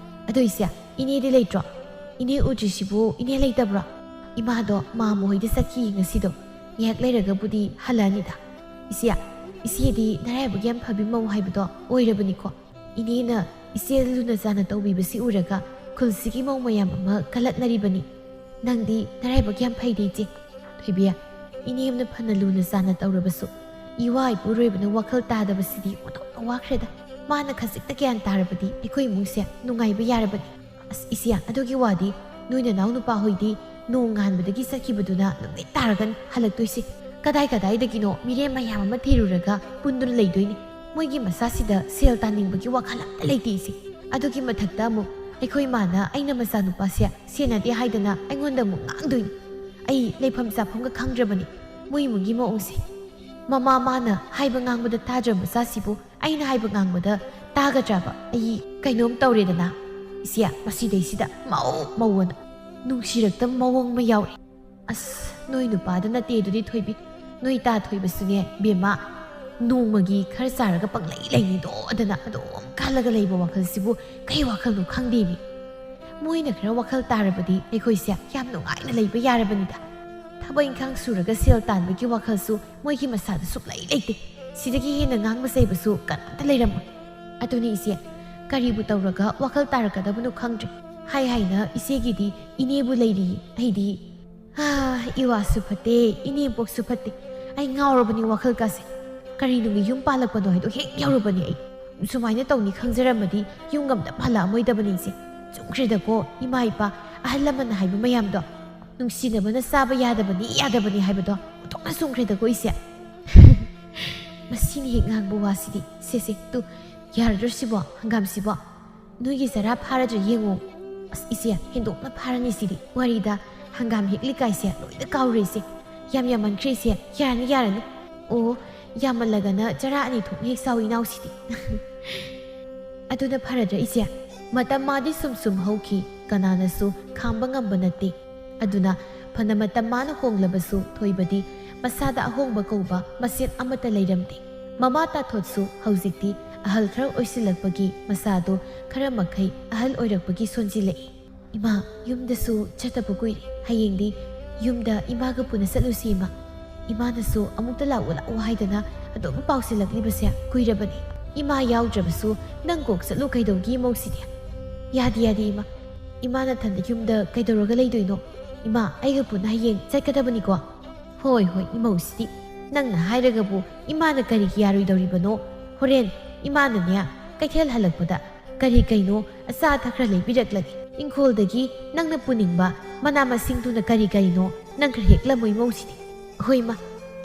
ꯑꯗꯣ ꯏꯆꯦ, ꯏꯅꯦꯗꯤ ꯂꯩꯇ꯭ꯔꯣ? ꯏꯅꯦ ꯎꯗ꯭ꯔꯤꯁꯤꯕꯨ ꯏꯅꯦ ꯂꯩꯇꯕ꯭ꯔꯣ?" "ꯏꯃꯥꯗꯣ ꯃꯥꯃ ꯍꯣꯏꯗ ꯆꯠꯈꯤ ꯉꯁꯤꯗꯣ꯫ ꯉꯥꯏꯍꯥꯛ ꯂꯩꯔꯒꯕꯨꯗꯤ ꯍꯜꯂꯛꯑꯅꯤꯗ꯫" "ꯏꯆꯦ, ꯏꯆꯦꯗꯤ ꯅꯔꯥꯏꯕꯛ ꯌꯥꯝ ꯐꯕꯤ ꯃꯧ ꯍꯥꯏꯕꯗꯣ ꯑꯣꯏꯔꯕꯅꯤꯀꯣ꯫ ꯏꯅꯦꯅ ꯏꯆꯦ ꯂꯨꯅ ꯆꯥꯟꯅ ꯇꯧꯕꯤꯕꯁꯤ ꯎꯔꯒ ꯈꯨꯜꯁꯤꯒꯤ ꯃꯧ ꯃꯌꯥꯝ ꯑꯃ ꯀꯜꯂꯛꯅꯔꯤꯕꯅꯤ꯫ ꯅꯪꯗꯤ ꯅꯔꯥꯏꯕꯛ ꯌꯥꯝ ꯐꯩꯗꯤ ꯏꯆꯦ꯫" "ꯊꯣꯏꯕꯤ, ꯏꯅꯦꯝꯅ ꯐꯅ ꯂꯨꯅ ꯆꯥꯟꯅ ꯇꯧꯔꯕꯁꯨ ꯏꯋꯥ ꯏꯄꯨꯔꯣꯏꯕꯅ ꯋꯥꯈꯜ ꯇꯥꯗꯕꯁꯤꯗꯤ ꯑꯣꯟꯊꯣꯛꯅ ꯋꯥꯈ꯭ꯔꯦꯗ꯫ ꯃꯥꯅ ꯈꯖꯤꯛꯇ ꯒ꯭ꯌꯥꯟ ꯇꯥꯔꯕꯗꯤ ꯑꯩꯈꯣꯏ ꯏꯃꯨꯡꯁꯦ ꯅꯨꯡꯉꯥꯏꯕ ꯌꯥꯔꯕꯅꯤ꯫ ꯑꯁ ꯏꯆꯦ, ꯑꯗꯨꯒꯤ ꯋꯥꯗꯤ ꯅꯣꯏ ꯅꯅꯥꯎ ꯅꯨꯄꯥ ꯍꯣꯏꯗꯤ ꯅꯣꯡ ꯉꯥꯟꯕꯗꯒꯤ ꯆꯠꯈꯤꯕꯗꯨꯅ ꯅꯨꯃꯤꯠ ꯇꯥꯔꯒ ꯍꯜꯂꯛꯇꯣꯏꯁꯦ꯫ ꯀꯗꯥꯏ ꯀꯗꯥꯏꯗꯒꯤꯅꯣ ꯃꯤꯔꯦꯝ ꯃꯌꯥꯝ ꯑꯃ ꯊꯤꯔꯨꯔꯒ ꯄꯨꯟꯗꯨꯅ ꯂꯩꯗꯣꯏꯅꯤ꯫ ꯃꯣꯏꯒꯤ ꯃꯆꯥꯁꯤꯗ ꯁꯦꯜ ꯇꯥꯟꯅꯤꯡꯕꯒꯤ ꯋꯥꯈꯜ ꯑꯝꯇ ꯂꯩꯇꯦ ꯏꯆꯦ꯫ ꯑꯗꯨꯒꯤ ꯃꯊꯛꯇ ꯑꯃꯨꯛ ꯑꯩꯈꯣꯏ ꯃꯥꯅ ꯑꯩꯅ ꯃꯆꯥꯅꯨꯄꯥꯁꯦ ꯁꯦꯟꯅꯗꯦ ꯍꯥꯏꯗꯅ ꯑꯩꯉꯣꯟꯗ ꯑꯃꯨꯛ ꯉꯥꯡꯗꯣꯏꯅꯤ꯫ ꯑꯩ ꯂꯩꯐꯝ ꯆꯥꯐꯝꯒ ꯈꯪꯗ꯭ꯔꯕꯅꯤ ꯃꯣꯏ ꯏꯃꯨꯡꯒꯤ ꯃꯑꯣꯡꯁꯦ꯫ ꯃꯃꯥ ꯃꯥꯅ ꯍꯥꯏꯕ ꯉꯥꯡꯕꯗ ꯇꯥꯗ꯭ꯔꯕ ꯃꯆꯥꯁꯤꯕꯨ ꯑꯩꯅ ꯍꯥꯏꯕ ꯉꯥꯡꯕꯗ ꯇꯥꯒꯗ꯭ꯔꯕ? ꯑꯩ ꯀꯩꯅꯣꯝ ꯇꯧꯔꯦꯗꯅ꯫ ꯏꯆꯦ, ꯃꯁꯤꯗꯩꯁꯤꯗ ꯃꯧ ꯃꯧ ꯑꯅ ꯅꯨꯡꯁꯤꯔꯛꯇꯕ ꯃꯑꯣꯡ ꯑꯃ ꯌꯥꯎꯔꯦ꯫ ꯑꯁ, ꯅꯣꯏ ꯅꯨꯄꯥꯗ ꯅꯠꯇꯦ ꯑꯗꯨꯗꯤ ꯊꯣꯏꯕꯤ, ꯅꯣꯏ ꯇꯥ ꯊꯣꯏꯕꯁꯨꯅꯦ ꯕꯦꯝꯃ, ꯅꯣꯡꯃꯒꯤ ꯈꯔ ꯆꯥꯔꯒ ꯄꯪꯂꯩ ꯂꯩꯅꯤꯗꯣ ꯑꯗꯨꯅ ꯑꯗꯨꯝ ꯈꯜꯂꯒ ꯂꯩꯕ ꯋꯥꯈꯜꯁꯤꯕꯨ ꯀꯩ ꯋꯥꯈꯜꯅꯣ ꯈꯪꯗꯦꯃꯤ꯫ ꯃꯣꯏꯅ ꯈꯔ ꯋꯥꯈꯜ ꯇꯥꯔꯕꯗꯤ ꯑꯩꯈꯣꯏꯁꯦ ꯌꯥꯝ ꯅꯨꯡꯉꯥꯏꯅ ꯂꯩꯕ ꯌꯥꯔꯕꯅꯤꯗ꯫ ꯊꯕꯛ ꯏꯪꯈꯥꯡ ꯁꯨꯔꯒ ꯁꯦꯜ ꯇꯥꯟꯕꯒꯤ ꯋꯥꯈꯜꯁꯨ ꯃꯣꯏꯒꯤ ꯃꯁꯥꯗ ꯁꯨꯛꯂꯩ ꯂꯩꯇꯦ꯫ ꯁꯤꯗꯒꯤ ꯍꯦꯟꯅ ꯉꯥꯡꯕ ꯆꯩꯕꯁꯨ ꯀꯅꯥꯝꯇ ꯂꯩꯔꯝꯃꯣꯏ꯫ ꯑꯗꯨꯅꯤ ꯏꯆꯦ, ꯀꯔꯤꯕꯨ ꯇꯧꯔꯒ ꯋꯥꯈꯜ ꯇꯥꯔꯛꯀꯗꯕꯅꯣ ꯈꯪꯗ꯭ꯔꯦ꯫ ꯍꯥꯏ ꯍꯥꯏꯅ ꯏꯆꯦꯒꯤꯗꯤ ꯏꯅꯦꯕꯨ ꯂꯩꯔꯤ, ꯑꯩꯗꯤ ꯍꯥ, ꯏꯋꯥꯁꯨ ꯐꯠꯇꯦ, ꯏꯅꯦꯝꯄꯣꯛꯁꯨ ꯐꯠꯇꯦ꯫ ꯑꯩ ꯉꯥꯎꯔꯕꯅꯤ ꯋꯥꯈꯜ ꯀꯥꯁꯦ꯫ ꯀꯔꯤ ꯅꯨꯃꯤꯠ ꯌꯨꯝ ꯄꯥꯜꯂꯛꯄꯅꯣ ꯍꯥꯏꯗꯣ ꯍꯦꯛ ꯌꯧꯔꯕꯅꯤ ꯑꯩ꯫ ꯁꯨꯃꯥꯏꯅ ꯇꯧꯅꯤ ꯈꯪꯖꯔꯝꯃꯗꯤ ꯌꯨꯝꯒ ꯑꯝꯇ ꯄꯥꯜꯂꯛꯑꯝꯃꯣꯏꯗꯕꯅꯤ ꯏꯆꯦ꯫ ꯆꯨꯝꯈ꯭ꯔꯦꯗꯀꯣ, ꯏꯃꯥ ꯏꯄꯥ, ꯑꯍꯜ ꯂꯃꯟꯅ ꯍꯥꯏꯕ ꯃꯌꯥꯝꯗꯣ꯫ ꯅꯨꯡꯁꯤꯅꯕꯅ ꯆꯥꯕ ꯌꯥꯗꯕꯅꯤ, ꯌꯥꯗꯕꯅꯤ ꯍꯥꯏꯕꯗꯣ ꯑꯣꯟꯊꯣꯛꯅ ꯆꯨꯝꯈ꯭ꯔꯦꯗꯀꯣ ꯏꯆꯦ꯫ ꯃꯁꯤꯅ ꯍꯦꯛ ꯉꯥꯡꯕ ꯋꯥꯁꯤꯗꯤ꯫ ꯁꯦ, ꯁꯦ, ꯇꯨ, ꯌꯥꯔꯗ꯭ꯔꯣ ꯁꯤꯕꯣ, ꯍꯪꯒꯥꯝꯁꯤꯕꯣ? ꯅꯣꯏꯒꯤ ꯆꯔꯥ ꯐꯥꯔꯗ꯭ꯔꯥ ꯌꯦꯡꯉꯣ꯫ ꯑꯁ, ꯏꯆꯦ, ꯍꯦꯟꯗꯣꯛꯅ ꯐꯥꯔꯅꯤ ꯁꯤꯗꯤ꯫ ꯋꯥꯔꯤꯗ ꯍꯪꯒꯥꯝ ꯍꯦꯛꯂꯤꯀꯥꯏꯁꯦ ꯂꯣꯏꯅ ꯀꯥꯎꯔꯦ ꯏꯆꯦ꯫ ꯌꯥꯝ ꯌꯥꯝꯃꯟꯈ꯭ꯔꯦ ꯏꯆꯦ꯫ ꯌꯥꯔꯅꯤ, ꯌꯥꯔꯅꯤ꯫ ꯑꯣ, ꯌꯥꯝꯃꯜꯂꯒꯅ ꯆꯔꯥ ꯑꯅꯤ ꯊꯣꯛꯅ ꯍꯦꯛ ꯆꯥꯎ ꯏꯅꯥꯎꯁꯤꯗꯤ꯫ ꯑꯗꯨꯅ ꯐꯔꯗ꯭ꯔꯥ ꯏꯆꯦ? ꯃꯇꯝ ꯃꯥꯗꯤ ꯁꯨꯝ ꯁꯨꯝ ꯍꯧꯈꯤ, ꯀꯅꯥꯅꯁꯨ ꯈꯥꯝꯕ ꯉꯝꯕ ꯅꯠꯇꯦ꯫ ꯑꯗꯨꯅ ꯐꯅ ꯃꯇꯝ ꯃꯥꯅ ꯍꯣꯡꯂꯕꯁꯨ ꯊꯣꯏꯕꯗꯤ ꯃꯁꯥꯗ ꯑꯍꯣꯡꯕ ꯀꯧꯕ ꯃꯆꯦꯠ ꯑꯃꯠꯇ ꯂꯩꯔꯝꯗꯦ꯫ ꯃꯃꯥ ꯇꯥꯊꯣꯠꯁꯨ ꯍꯧꯖꯤꯛꯇꯤ ꯑꯍꯜ ꯈꯔ ꯑꯣꯏꯁꯤꯜꯂꯛꯄꯒꯤ ꯃꯁꯥꯗꯣ ꯈꯔ ꯃꯈꯩ ꯑꯍꯜ ꯑꯣꯏꯔꯛꯄꯒꯤ ꯁꯣꯟꯖꯤꯜꯂꯛꯏ꯫ ꯏꯃꯥ, ꯌꯨꯝꯗꯁꯨ ꯆꯠꯇꯕ ꯀꯨꯏꯔꯦ꯫ ꯍꯌꯦꯡꯗꯤ ꯌꯨꯝꯗ ꯏꯃꯥꯒ ꯄꯨꯟꯅ ꯆꯠꯂꯨꯁꯤ ꯏꯃꯥ꯫ ꯏꯃꯥꯅꯁꯨ ꯑꯃꯨꯛꯇ ꯂꯥꯛꯑꯣ ꯂꯥꯛꯑꯣ ꯍꯥꯏꯗꯅ ꯑꯗꯨꯝ ꯄꯥꯎꯁꯤꯜꯂꯛꯂꯤꯕꯁꯦ ꯀꯨꯏꯔꯕꯅꯤ꯫ ꯏꯃꯥ ꯌꯥꯎꯗ꯭ꯔꯕꯁꯨ ꯅꯪ ꯀꯣꯛ ꯆꯠꯂꯨ ꯀꯩꯗꯧꯒꯤ ꯃꯧꯁꯤꯗꯤ? ꯌꯥꯗꯦ, ꯌꯥꯗꯦ ꯏꯃꯥ꯫ ꯏꯃꯥ ꯅꯊꯟꯗ ꯌꯨꯝꯗ ꯀꯩꯗꯧꯔꯒ ꯂꯩꯗꯣꯏꯅꯣ? ꯏꯃꯥ, ꯑꯩꯒ ꯄꯨꯟꯅ ꯍꯌꯦꯡ ꯆꯠꯀꯗꯕꯅꯤꯀꯣ꯫ ꯍꯣꯏ, ꯍꯣꯏ, ꯏꯃꯧꯁꯤꯗꯤ꯫ ꯅꯪꯅ ꯍꯥꯏꯔꯒꯕꯨ ꯏꯃꯥꯅ ꯀꯔꯤꯒꯤ ꯌꯥꯔꯣꯏꯗꯧꯔꯤꯕꯅꯣ? ꯍꯣꯔꯦꯟ ꯏꯃꯥꯅꯅꯦ, ꯀꯩꯊꯦꯜ ꯍꯜꯂꯛꯄꯗ ꯀꯔꯤ ꯀꯩꯅꯣ ꯑꯆꯥ ꯑꯊꯛ ꯈꯔ ꯂꯩꯕꯤꯔꯛꯂꯒꯦ꯫ ꯏꯪꯈꯣꯜꯗꯒꯤ ꯅꯪꯅ ꯄꯨꯅꯤꯡꯕ ꯃꯅꯥ ꯃꯁꯤꯡꯗꯨꯅ ꯀꯔꯤ ꯀꯔꯤꯅꯣ ꯅꯪ ꯈꯔ ꯍꯦꯛꯂꯝꯃꯣ ꯏꯃꯧꯁꯤꯗꯤ꯫ ꯍꯣꯏ ꯏꯃꯥ,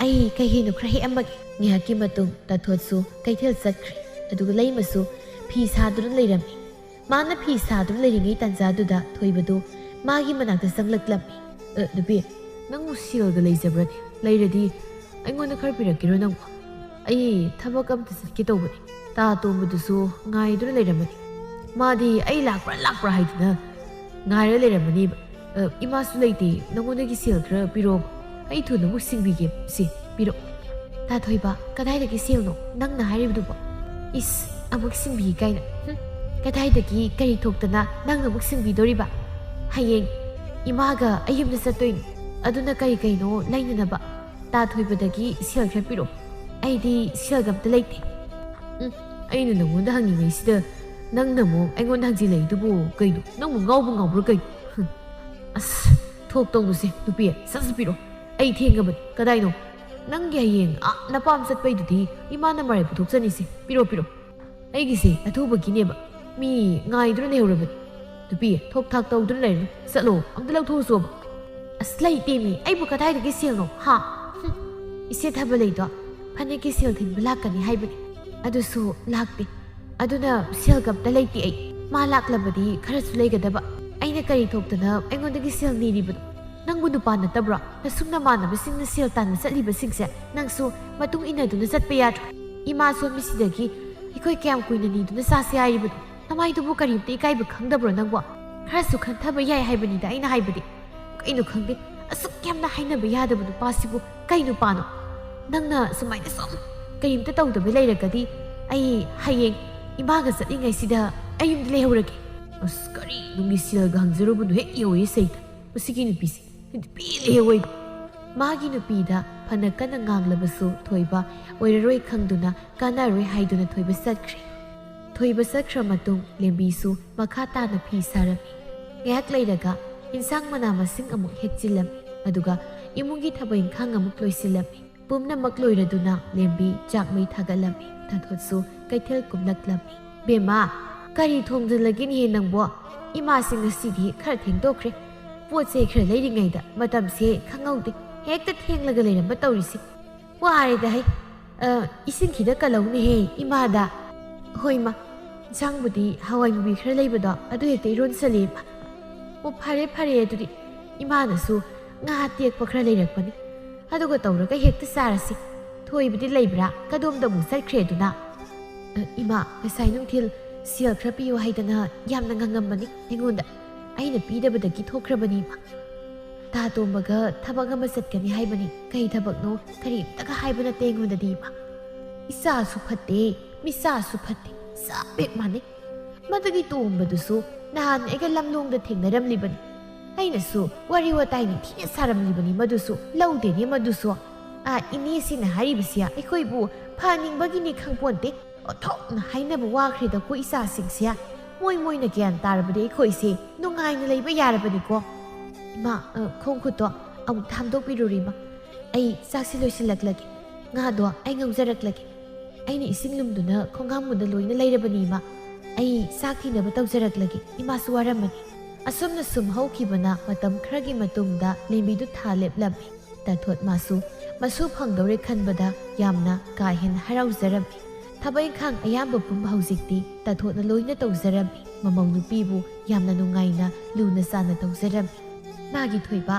ꯑꯩ ꯀꯩ ꯀꯩꯅꯣ ꯈꯔ ꯍꯦꯛꯑꯝꯃꯒꯦ꯫ ꯉꯥꯏꯍꯥꯛꯀꯤ ꯃꯇꯨꯡ ꯇꯥꯊꯣꯠꯁꯨ ꯀꯩꯊꯦꯜ ꯆꯠꯈ꯭ꯔꯦ꯫ ꯑꯗꯨꯒ ꯂꯩꯃꯁꯨ ꯐꯤ ꯁꯥꯗꯨꯅ ꯂꯩꯔꯝꯃꯤ꯫ ꯃꯥꯅ ꯐꯤ ꯁꯥꯗꯨꯅ ꯂꯩꯔꯤꯉꯩ ꯇꯥꯟꯖꯥꯗꯨꯗ ꯊꯣꯏꯕꯗꯨ ꯃꯥꯒꯤ ꯃꯅꯥꯛꯇ ꯆꯪꯂꯛꯂꯝꯃꯤ꯫ "ꯑ, ꯅꯨꯄꯤ, ꯅꯪꯕꯨ ꯁꯦꯜꯒ ꯂꯩꯖꯕ꯭ꯔꯅꯦ? ꯂꯩꯔꯗꯤ ꯑꯩꯉꯣꯟꯗ ꯈꯔ ꯄꯤꯔꯛꯀꯦꯔꯣ ꯅꯪꯕꯨ? ꯑꯩ ꯊꯕꯛ ꯑꯝꯇ ꯆꯠꯀꯦ ꯇꯧꯕꯅꯤ꯫ ꯇꯥ ꯇꯣꯝꯕꯗꯨꯁꯨ ꯉꯥꯏꯗꯨꯅ ꯂꯩꯔꯝꯃꯅꯤ꯫ ꯃꯥꯗꯤ ꯑꯩ ꯂꯥꯛꯄ꯭ꯔꯥ ꯂꯥꯛꯄ꯭ꯔꯥ ꯍꯥꯏꯗꯨꯅ ꯉꯥꯏꯔ ꯂꯩꯔꯝꯃꯅꯤꯕ꯫ ꯑ, ꯏꯃꯥꯁꯨ ꯂꯩꯇꯦ, ꯅꯉꯣꯟꯗꯒꯤ ꯁꯦꯜ ꯈꯔ ꯄꯤꯔꯛꯑꯣ, ꯑꯩ ꯊꯨꯅ ꯑꯃꯨꯛ ꯁꯤꯡꯕꯤꯒꯦ꯫ ꯁꯤ, ꯄꯤꯔꯛꯑꯣ꯫" "ꯇꯥ ꯊꯣꯏꯕ, ꯀꯗꯥꯏꯗꯒꯤ ꯁꯦꯜꯅꯣ ꯅꯪꯅ ꯍꯥꯏꯔꯤꯕꯗꯨꯕꯣ?" "ꯏꯁ, ꯑꯃꯨꯛ ꯁꯤꯡꯕꯤꯒꯦ ꯀꯥꯏꯅ꯫ ꯍꯨꯝ, ꯀꯗꯥꯏꯗꯒꯤ ꯀꯔꯤ ꯊꯣꯛꯇꯅ ꯅꯪꯅ ꯑꯃꯨꯛ ꯁꯤꯡꯕꯤꯗꯣꯔꯤꯕ? ꯍꯌꯦꯡ ꯏꯃꯥꯒ ꯑꯩ ꯌꯨꯝꯗ ꯆꯠꯇꯣꯏꯅꯤ, ꯑꯗꯨꯅ ꯀꯔꯤ ꯀꯩꯅꯣ ꯂꯩꯅꯅꯕ꯫ ꯇꯥ ꯊꯣꯏꯕꯗꯒꯤ ꯁꯦꯜ ꯈꯔ ꯄꯤꯔꯛꯑꯣ, ꯑꯩꯗꯤ ꯁꯦꯜꯒ ꯑꯝꯇ ꯂꯩꯇꯦ꯫" "ꯎꯝ, ꯑꯩꯅ ꯅꯉꯣꯟꯗ ꯍꯪꯉꯤꯉꯩꯁꯤꯗ ꯅꯪꯅ ꯑꯃꯨꯛ ꯑꯩꯉꯣꯟꯗ ꯍꯪꯖꯤꯜꯂꯛꯏꯗꯨꯕꯨ ꯀꯩꯅꯣ? ꯅꯪꯕꯨ ꯉꯥꯎꯕ ꯉꯥꯎꯕ꯭ꯔꯥ ꯀꯩꯅꯣ? ꯍꯨꯝ, ꯑꯁ, ꯊꯣꯛ ꯇꯧꯅꯨꯁꯦ ꯅꯨꯄꯤ, ꯁꯠ ꯁꯠ ꯄꯤꯔꯛꯑꯣ, ꯑꯩ ꯊꯦꯡꯉꯕꯅꯤ꯫ ꯀꯗꯥꯏꯅꯣ? ꯅꯪꯒꯤ ꯍꯌꯦꯡ ꯑꯥ ꯅꯄꯥꯝ ꯆꯠꯄꯩꯗꯨꯗꯤ ꯏꯃꯥꯅ ꯃꯔꯥꯏ ꯄꯨꯊꯣꯛꯆꯅꯤꯁꯦ, ꯄꯤꯔꯛꯑꯣ, ꯄꯤꯔꯛꯑꯣ꯫ ꯑꯩꯒꯤꯁꯦ ꯑꯊꯨꯕꯒꯤꯅꯦꯕ, ꯃꯤ ꯉꯥꯏꯗꯨꯅ ꯂꯩꯍꯧꯔꯕꯅꯤ꯫ ꯅꯨꯄꯤ, ꯊꯣꯛ ꯊꯥꯛ ꯇꯧꯗꯨꯅ ꯂꯩꯔꯅꯨ, ꯆꯠꯂꯣ, ꯑꯝꯇ ꯂꯧꯊꯣꯛꯎꯆꯣꯕ꯫" "ꯑꯁ, ꯂꯩꯇꯦ ꯃꯤ, ꯑꯩꯕꯨ ꯀꯗꯥꯏꯗꯒꯤ ꯁꯦꯜꯅꯣ, ꯍꯥ? ꯍꯨꯝ, ꯏꯆꯦ ꯊꯥꯕꯂꯩꯗꯣ ꯐꯅꯦꯛꯀꯤ ꯁꯦꯜ ꯊꯤꯟꯕ ꯂꯥꯛꯀꯅꯤ ꯍꯥꯏꯕꯅꯤ, ꯑꯗꯨꯁꯨ ꯂꯥꯛꯇꯦ꯫ ꯑꯗꯨꯅ ꯁꯦꯜꯒ ꯑꯝꯇ ꯂꯩꯇꯦ ꯑꯩ꯫ ꯃꯥ ꯂꯥꯛꯂꯕꯗꯤ ꯈꯔꯁꯨ ꯂꯩꯒꯗꯕ꯫ ꯑꯩꯅ ꯀꯔꯤ ꯊꯣꯛꯇꯅ ꯑꯩꯉꯣꯟꯗꯒꯤ ꯁꯦꯜ ꯅꯤꯔꯤꯕꯅꯣ? ꯅꯪꯕꯨ ꯅꯨꯄꯥ ꯅꯠꯇꯕ꯭ꯔꯣ? ꯅꯁꯨꯝ ꯅꯃꯥꯟꯅꯕꯁꯤꯡꯅ ꯁꯦꯜ ꯇꯥꯟꯕ ꯆꯠꯂꯤꯕꯁꯤꯡꯁꯦ ꯅꯪꯁꯨ ꯃꯇꯨꯡ ꯏꯟꯅꯗꯨꯅ ꯆꯠꯄ ꯌꯥꯗ꯭ꯔꯣ? ꯏꯃꯥ ꯁꯣꯟꯕꯁꯤꯗꯒꯤ ꯑꯩꯈꯣꯏ ꯀꯌꯥꯝ ꯀꯨꯏꯅ ꯅꯤꯗꯨꯅ ꯆꯥꯁꯦ ꯍꯥꯏꯔꯤꯕꯅꯣ? ꯅꯃꯥꯏꯗꯨꯕꯨ ꯀꯔꯤꯝꯇ ꯏꯀꯥꯏꯕ ꯈꯪꯗꯕ꯭ꯔꯣ ꯅꯪꯕꯣ? ꯈꯔꯁꯨ ꯈꯟꯊꯕ ꯌꯥꯏ ꯍꯥꯏꯕꯅꯤꯗ ꯑꯩꯅ ꯍꯥꯏꯕꯗꯤ꯫ ꯀꯩꯅꯣ ꯈꯪꯗꯦ, ꯑꯁꯨꯛ ꯌꯥꯝꯅ ꯍꯥꯏꯅꯕ ꯌꯥꯗꯕ ꯅꯨꯄꯥꯁꯤꯕꯨ ꯀꯩ ꯅꯨꯄꯥꯅꯣ? ꯅꯪꯅ ꯁꯨꯃꯥꯏꯅ ꯁꯨꯝ ꯀꯔꯤꯝꯇ ꯇꯧꯗꯕ ꯂꯩꯔꯒꯗꯤ ꯑꯩ ꯍꯌꯦꯡ ꯏꯃꯥꯒ ꯆꯠꯂꯤꯉꯩꯁꯤꯗ ꯑꯩ ꯌꯨꯝꯗ ꯂꯩꯍꯧꯔꯒꯦ꯫ ꯑꯁ, ꯀꯔꯤ ꯅꯨꯡꯒꯤ ꯁꯦꯜꯒ ꯍꯪꯖꯔꯨꯕꯅꯣ, ꯍꯦꯛ ꯌꯧꯋꯦ ꯁꯩꯇ꯫ ꯃꯁꯤꯒꯤ ꯅꯨꯄꯤꯁꯦ ꯅꯨꯄꯤ ꯂꯩꯍꯧꯋꯦ꯫ ꯃꯥꯒꯤ ꯅꯨꯄꯤꯗ ꯐꯅ ꯀꯟꯅ ꯉꯥꯡꯂꯕꯁꯨ ꯊꯣꯏꯕ ꯑꯣꯏꯔꯔꯣꯏ ꯈꯪꯗꯨꯅ ꯀꯥꯟꯅꯔꯣꯏ ꯍꯥꯏꯗꯨꯅ ꯊꯣꯏꯕ ꯆꯠꯈ꯭ꯔꯦ꯫ ꯊꯣꯏꯕ ꯆꯠꯈ꯭ꯔ ꯃꯇꯨꯡ ꯂꯦꯝꯕꯤꯁꯨ ꯃꯈꯥ ꯇꯥꯅ ꯐꯤ ꯁꯥꯔꯝꯃꯤ꯫ ꯉꯥꯏꯍꯥꯛ ꯂꯩꯔꯒ ꯏꯟꯁꯥꯡ ꯃꯅꯥ ꯃꯁꯤꯡ ꯑꯃꯨꯛ ꯍꯦꯛꯆꯤꯜꯂꯝꯃꯤ, ꯑꯗꯨꯒ ꯏꯃꯨꯡꯒꯤ ꯊꯕꯛ ꯏꯪꯈꯥꯡ ꯑꯃꯨꯛ ꯂꯣꯏꯁꯤꯜꯂꯝꯃꯤ꯫ ꯄꯨꯝꯅꯃꯛ ꯂꯣꯏꯔꯗꯨꯅ ꯂꯦꯝꯕꯤ ꯆꯥꯛꯃꯩ ꯊꯥꯒꯠꯂꯝꯃꯤ꯫ ꯇꯥꯊꯣꯠꯁꯨ ꯀꯩꯊꯦꯜ ꯀꯨꯝꯂꯛꯂꯝꯃꯤ꯫ "ꯕꯦꯝꯃ, ꯀꯔꯤ ꯊꯣꯡꯗꯨꯅ ꯂꯩꯒꯦꯅꯦꯍꯦ ꯅꯪꯕꯣ? ꯏꯃꯥꯁꯤ ꯉꯁꯤꯗꯤ ꯈꯔ ꯊꯦꯡꯗꯣꯛꯈ꯭ꯔꯦ꯫ ꯄꯣꯠ ꯆꯩ ꯈꯔ ꯂꯩꯔꯤꯉꯩꯗ ꯃꯇꯝꯁꯦ ꯈꯪꯍꯧꯗꯦ꯫ ꯍꯦꯛꯇ ꯊꯦꯡꯂꯒ ꯂꯩꯔꯝꯕ ꯇꯧꯔꯤꯁꯤ꯫ ꯋꯥꯔꯦꯗ ꯍꯩ꯫ ꯑ, ꯏꯁꯤꯡ ꯈꯤꯇ ꯀꯜꯂꯧꯅꯦꯍꯦ ꯏꯃꯥꯗ꯫" "ꯍꯣꯏ ꯏꯃꯥ, ꯏꯟꯁꯥꯡꯕꯨꯗꯤ ꯍꯋꯥꯏ ꯃꯨꯕꯤ ꯈꯔ ꯂꯩꯕꯗꯣ ꯑꯗꯨ ꯍꯦꯛꯇ ꯏꯔꯣꯟꯁꯜꯂꯦ ꯏꯃꯥ꯫" "ꯑꯣ, ꯐꯔꯦ ꯐꯔꯦ, ꯑꯗꯨꯗꯤ ꯏꯃꯥꯅꯁꯨ ꯉꯥ ꯑꯇꯦꯛꯄ ꯈꯔ ꯂꯩꯔꯛꯄꯅꯤ, ꯑꯗꯨꯒ ꯇꯧꯔꯒ ꯍꯦꯛꯇ ꯆꯥꯔꯁꯤ꯫ ꯊꯣꯏꯕꯗꯤ ꯂꯩꯕ꯭ꯔꯥ? ꯀꯗꯣꯝꯗ ꯑꯃꯨꯛ ꯆꯠꯈ꯭ꯔꯦ ꯑꯗꯨꯅ?" "ꯑ, ꯏꯃꯥ, ꯉꯁꯥꯏ ꯅꯨꯡꯊꯤꯜ ꯁꯦꯜ ꯈꯔ ꯄꯤꯌꯨ ꯍꯥꯏꯗꯅ ꯌꯥꯝꯅ ꯉꯪꯉꯝꯕꯅꯤ ꯑꯩꯉꯣꯟꯗ꯫ ꯑꯩꯅ ꯄꯤꯗꯕꯗꯒꯤ ꯊꯣꯛꯈ꯭ꯔꯕꯅꯤ ꯏꯃꯥ꯫ ꯇꯥ ꯇꯣꯝꯕꯒ ꯊꯕꯛ ꯑꯃ ꯆꯠꯀꯅꯤ ꯍꯥꯏꯕꯅꯤ꯫ ꯀꯔꯤ ꯊꯕꯛꯅꯣ ꯀꯔꯤꯝꯇꯒ ꯍꯥꯏꯕ ꯅꯠꯇꯦ ꯑꯩꯉꯣꯟꯗꯗꯤ ꯏꯃꯥ꯫ ꯏꯆꯥꯁꯨ ꯐꯠꯇꯦ, ꯃꯤꯆꯥꯁꯨ ꯐꯠꯇꯦ, ꯆꯞ ꯍꯦꯛ ꯃꯥꯟꯅꯩ꯫ ꯃꯗꯨꯒꯤ ꯇꯣꯝꯕꯗꯨꯁꯨ ꯅꯍꯥꯟ ꯑꯩꯒ ꯂꯝꯂꯣꯡꯗ ꯊꯦꯡꯅꯔꯝꯂꯤꯕꯅꯤ꯫ ꯑꯩꯅꯁꯨ ꯋꯥꯔꯤ ꯋꯥꯇꯥꯏ ꯅꯤꯡꯊꯤꯅ ꯁꯥꯔꯝꯂꯤꯕꯅꯤ, ꯃꯗꯨꯁꯨ ꯂꯧꯗꯦꯅꯦ ꯃꯗꯨꯁꯨ꯫ ꯑꯥ, ꯏꯅꯦꯁꯤꯅ ꯍꯥꯏꯔꯤꯕꯁꯤ ꯑꯩꯈꯣꯏꯕꯨ ꯐꯍꯟꯅꯤꯡꯕꯒꯤꯅꯤ ꯈꯪꯄꯣꯟꯇꯦ꯫ ꯑꯣꯟꯊꯣꯛꯅ ꯍꯥꯏꯅꯕ ꯋꯥꯈ꯭ꯔꯦꯗꯀꯣ ꯏꯆꯥꯁꯤꯡꯁꯦ꯫ ꯃꯣꯏ ꯃꯣꯏꯅ ꯒ꯭ꯌꯥꯟ ꯇꯥꯔꯕꯗꯤ ꯑꯩꯈꯣꯏꯁꯦ ꯅꯨꯡꯉꯥꯏꯅ ꯂꯩꯕ ꯌꯥꯔꯕꯅꯤꯀꯣ꯫" "ꯏꯃꯥ, ꯑ, ꯈꯣꯡ ꯈꯨꯠꯇꯣ ꯑꯃꯨꯛꯇ ꯍꯥꯝꯗꯣꯛꯄꯤꯔꯨꯔꯣ ꯏꯃꯥ꯫ ꯑꯩ ꯆꯥꯛꯁꯤ ꯂꯣꯏꯁꯤꯜꯂꯛꯂꯒꯦ꯫ ꯉꯥꯗꯣ ꯑꯩ ꯉꯧꯖꯔꯛꯂꯒꯦ꯫ ꯑꯩꯅ ꯏꯁꯤꯡ ꯂꯨꯝꯗꯨꯅ ꯈꯣꯡꯍꯥꯝꯕꯗ ꯂꯣꯏꯅ ꯂꯩꯔꯕꯅꯤ ꯏꯃꯥ꯫ ꯑꯩ ꯆꯥꯛ ꯊꯤꯅꯕ ꯇꯧꯖꯔꯛꯂꯒꯦ꯫ ꯏꯃꯥꯁꯨ ꯋꯥꯔꯝꯃꯅꯤ꯫" ꯑꯁꯨꯝꯅ ꯁꯨꯝ ꯍꯧꯈꯤꯕꯅ ꯃꯇꯝ ꯈꯔꯒꯤ ꯃꯇꯨꯡꯗ ꯂꯦꯝꯕꯤꯗꯨ ꯊꯥ ꯂꯦꯞꯂꯝꯃꯤ꯫ ꯇꯥꯊꯣꯠ ꯃꯥꯁꯨ ꯃꯁꯨ ꯐꯪꯗꯧꯔꯦ ꯈꯟꯕꯗ ꯌꯥꯝꯅ ꯀꯥ ꯍꯦꯟꯅ ꯍꯔꯥꯎꯖꯔꯝꯃꯤ꯫ ꯊꯕꯛ ꯏꯪꯈꯥꯡ ꯑꯌꯥꯝꯕ ꯄꯨꯝꯕ ꯍꯧꯖꯤꯛꯇꯤ ꯇꯥꯊꯣꯠꯅ ꯂꯣꯏꯅ ꯇꯧꯖꯔꯝꯃꯤ꯫ ꯃꯃꯧ ꯅꯨꯄꯤꯕꯨ ꯌꯥꯝꯅ ꯅꯨꯡꯉꯥꯏꯅ ꯂꯨꯅ ꯆꯥꯅ ꯇꯧꯖꯔꯝꯃꯤ꯫ ꯃꯥꯒꯤ ꯊꯣꯏꯕ,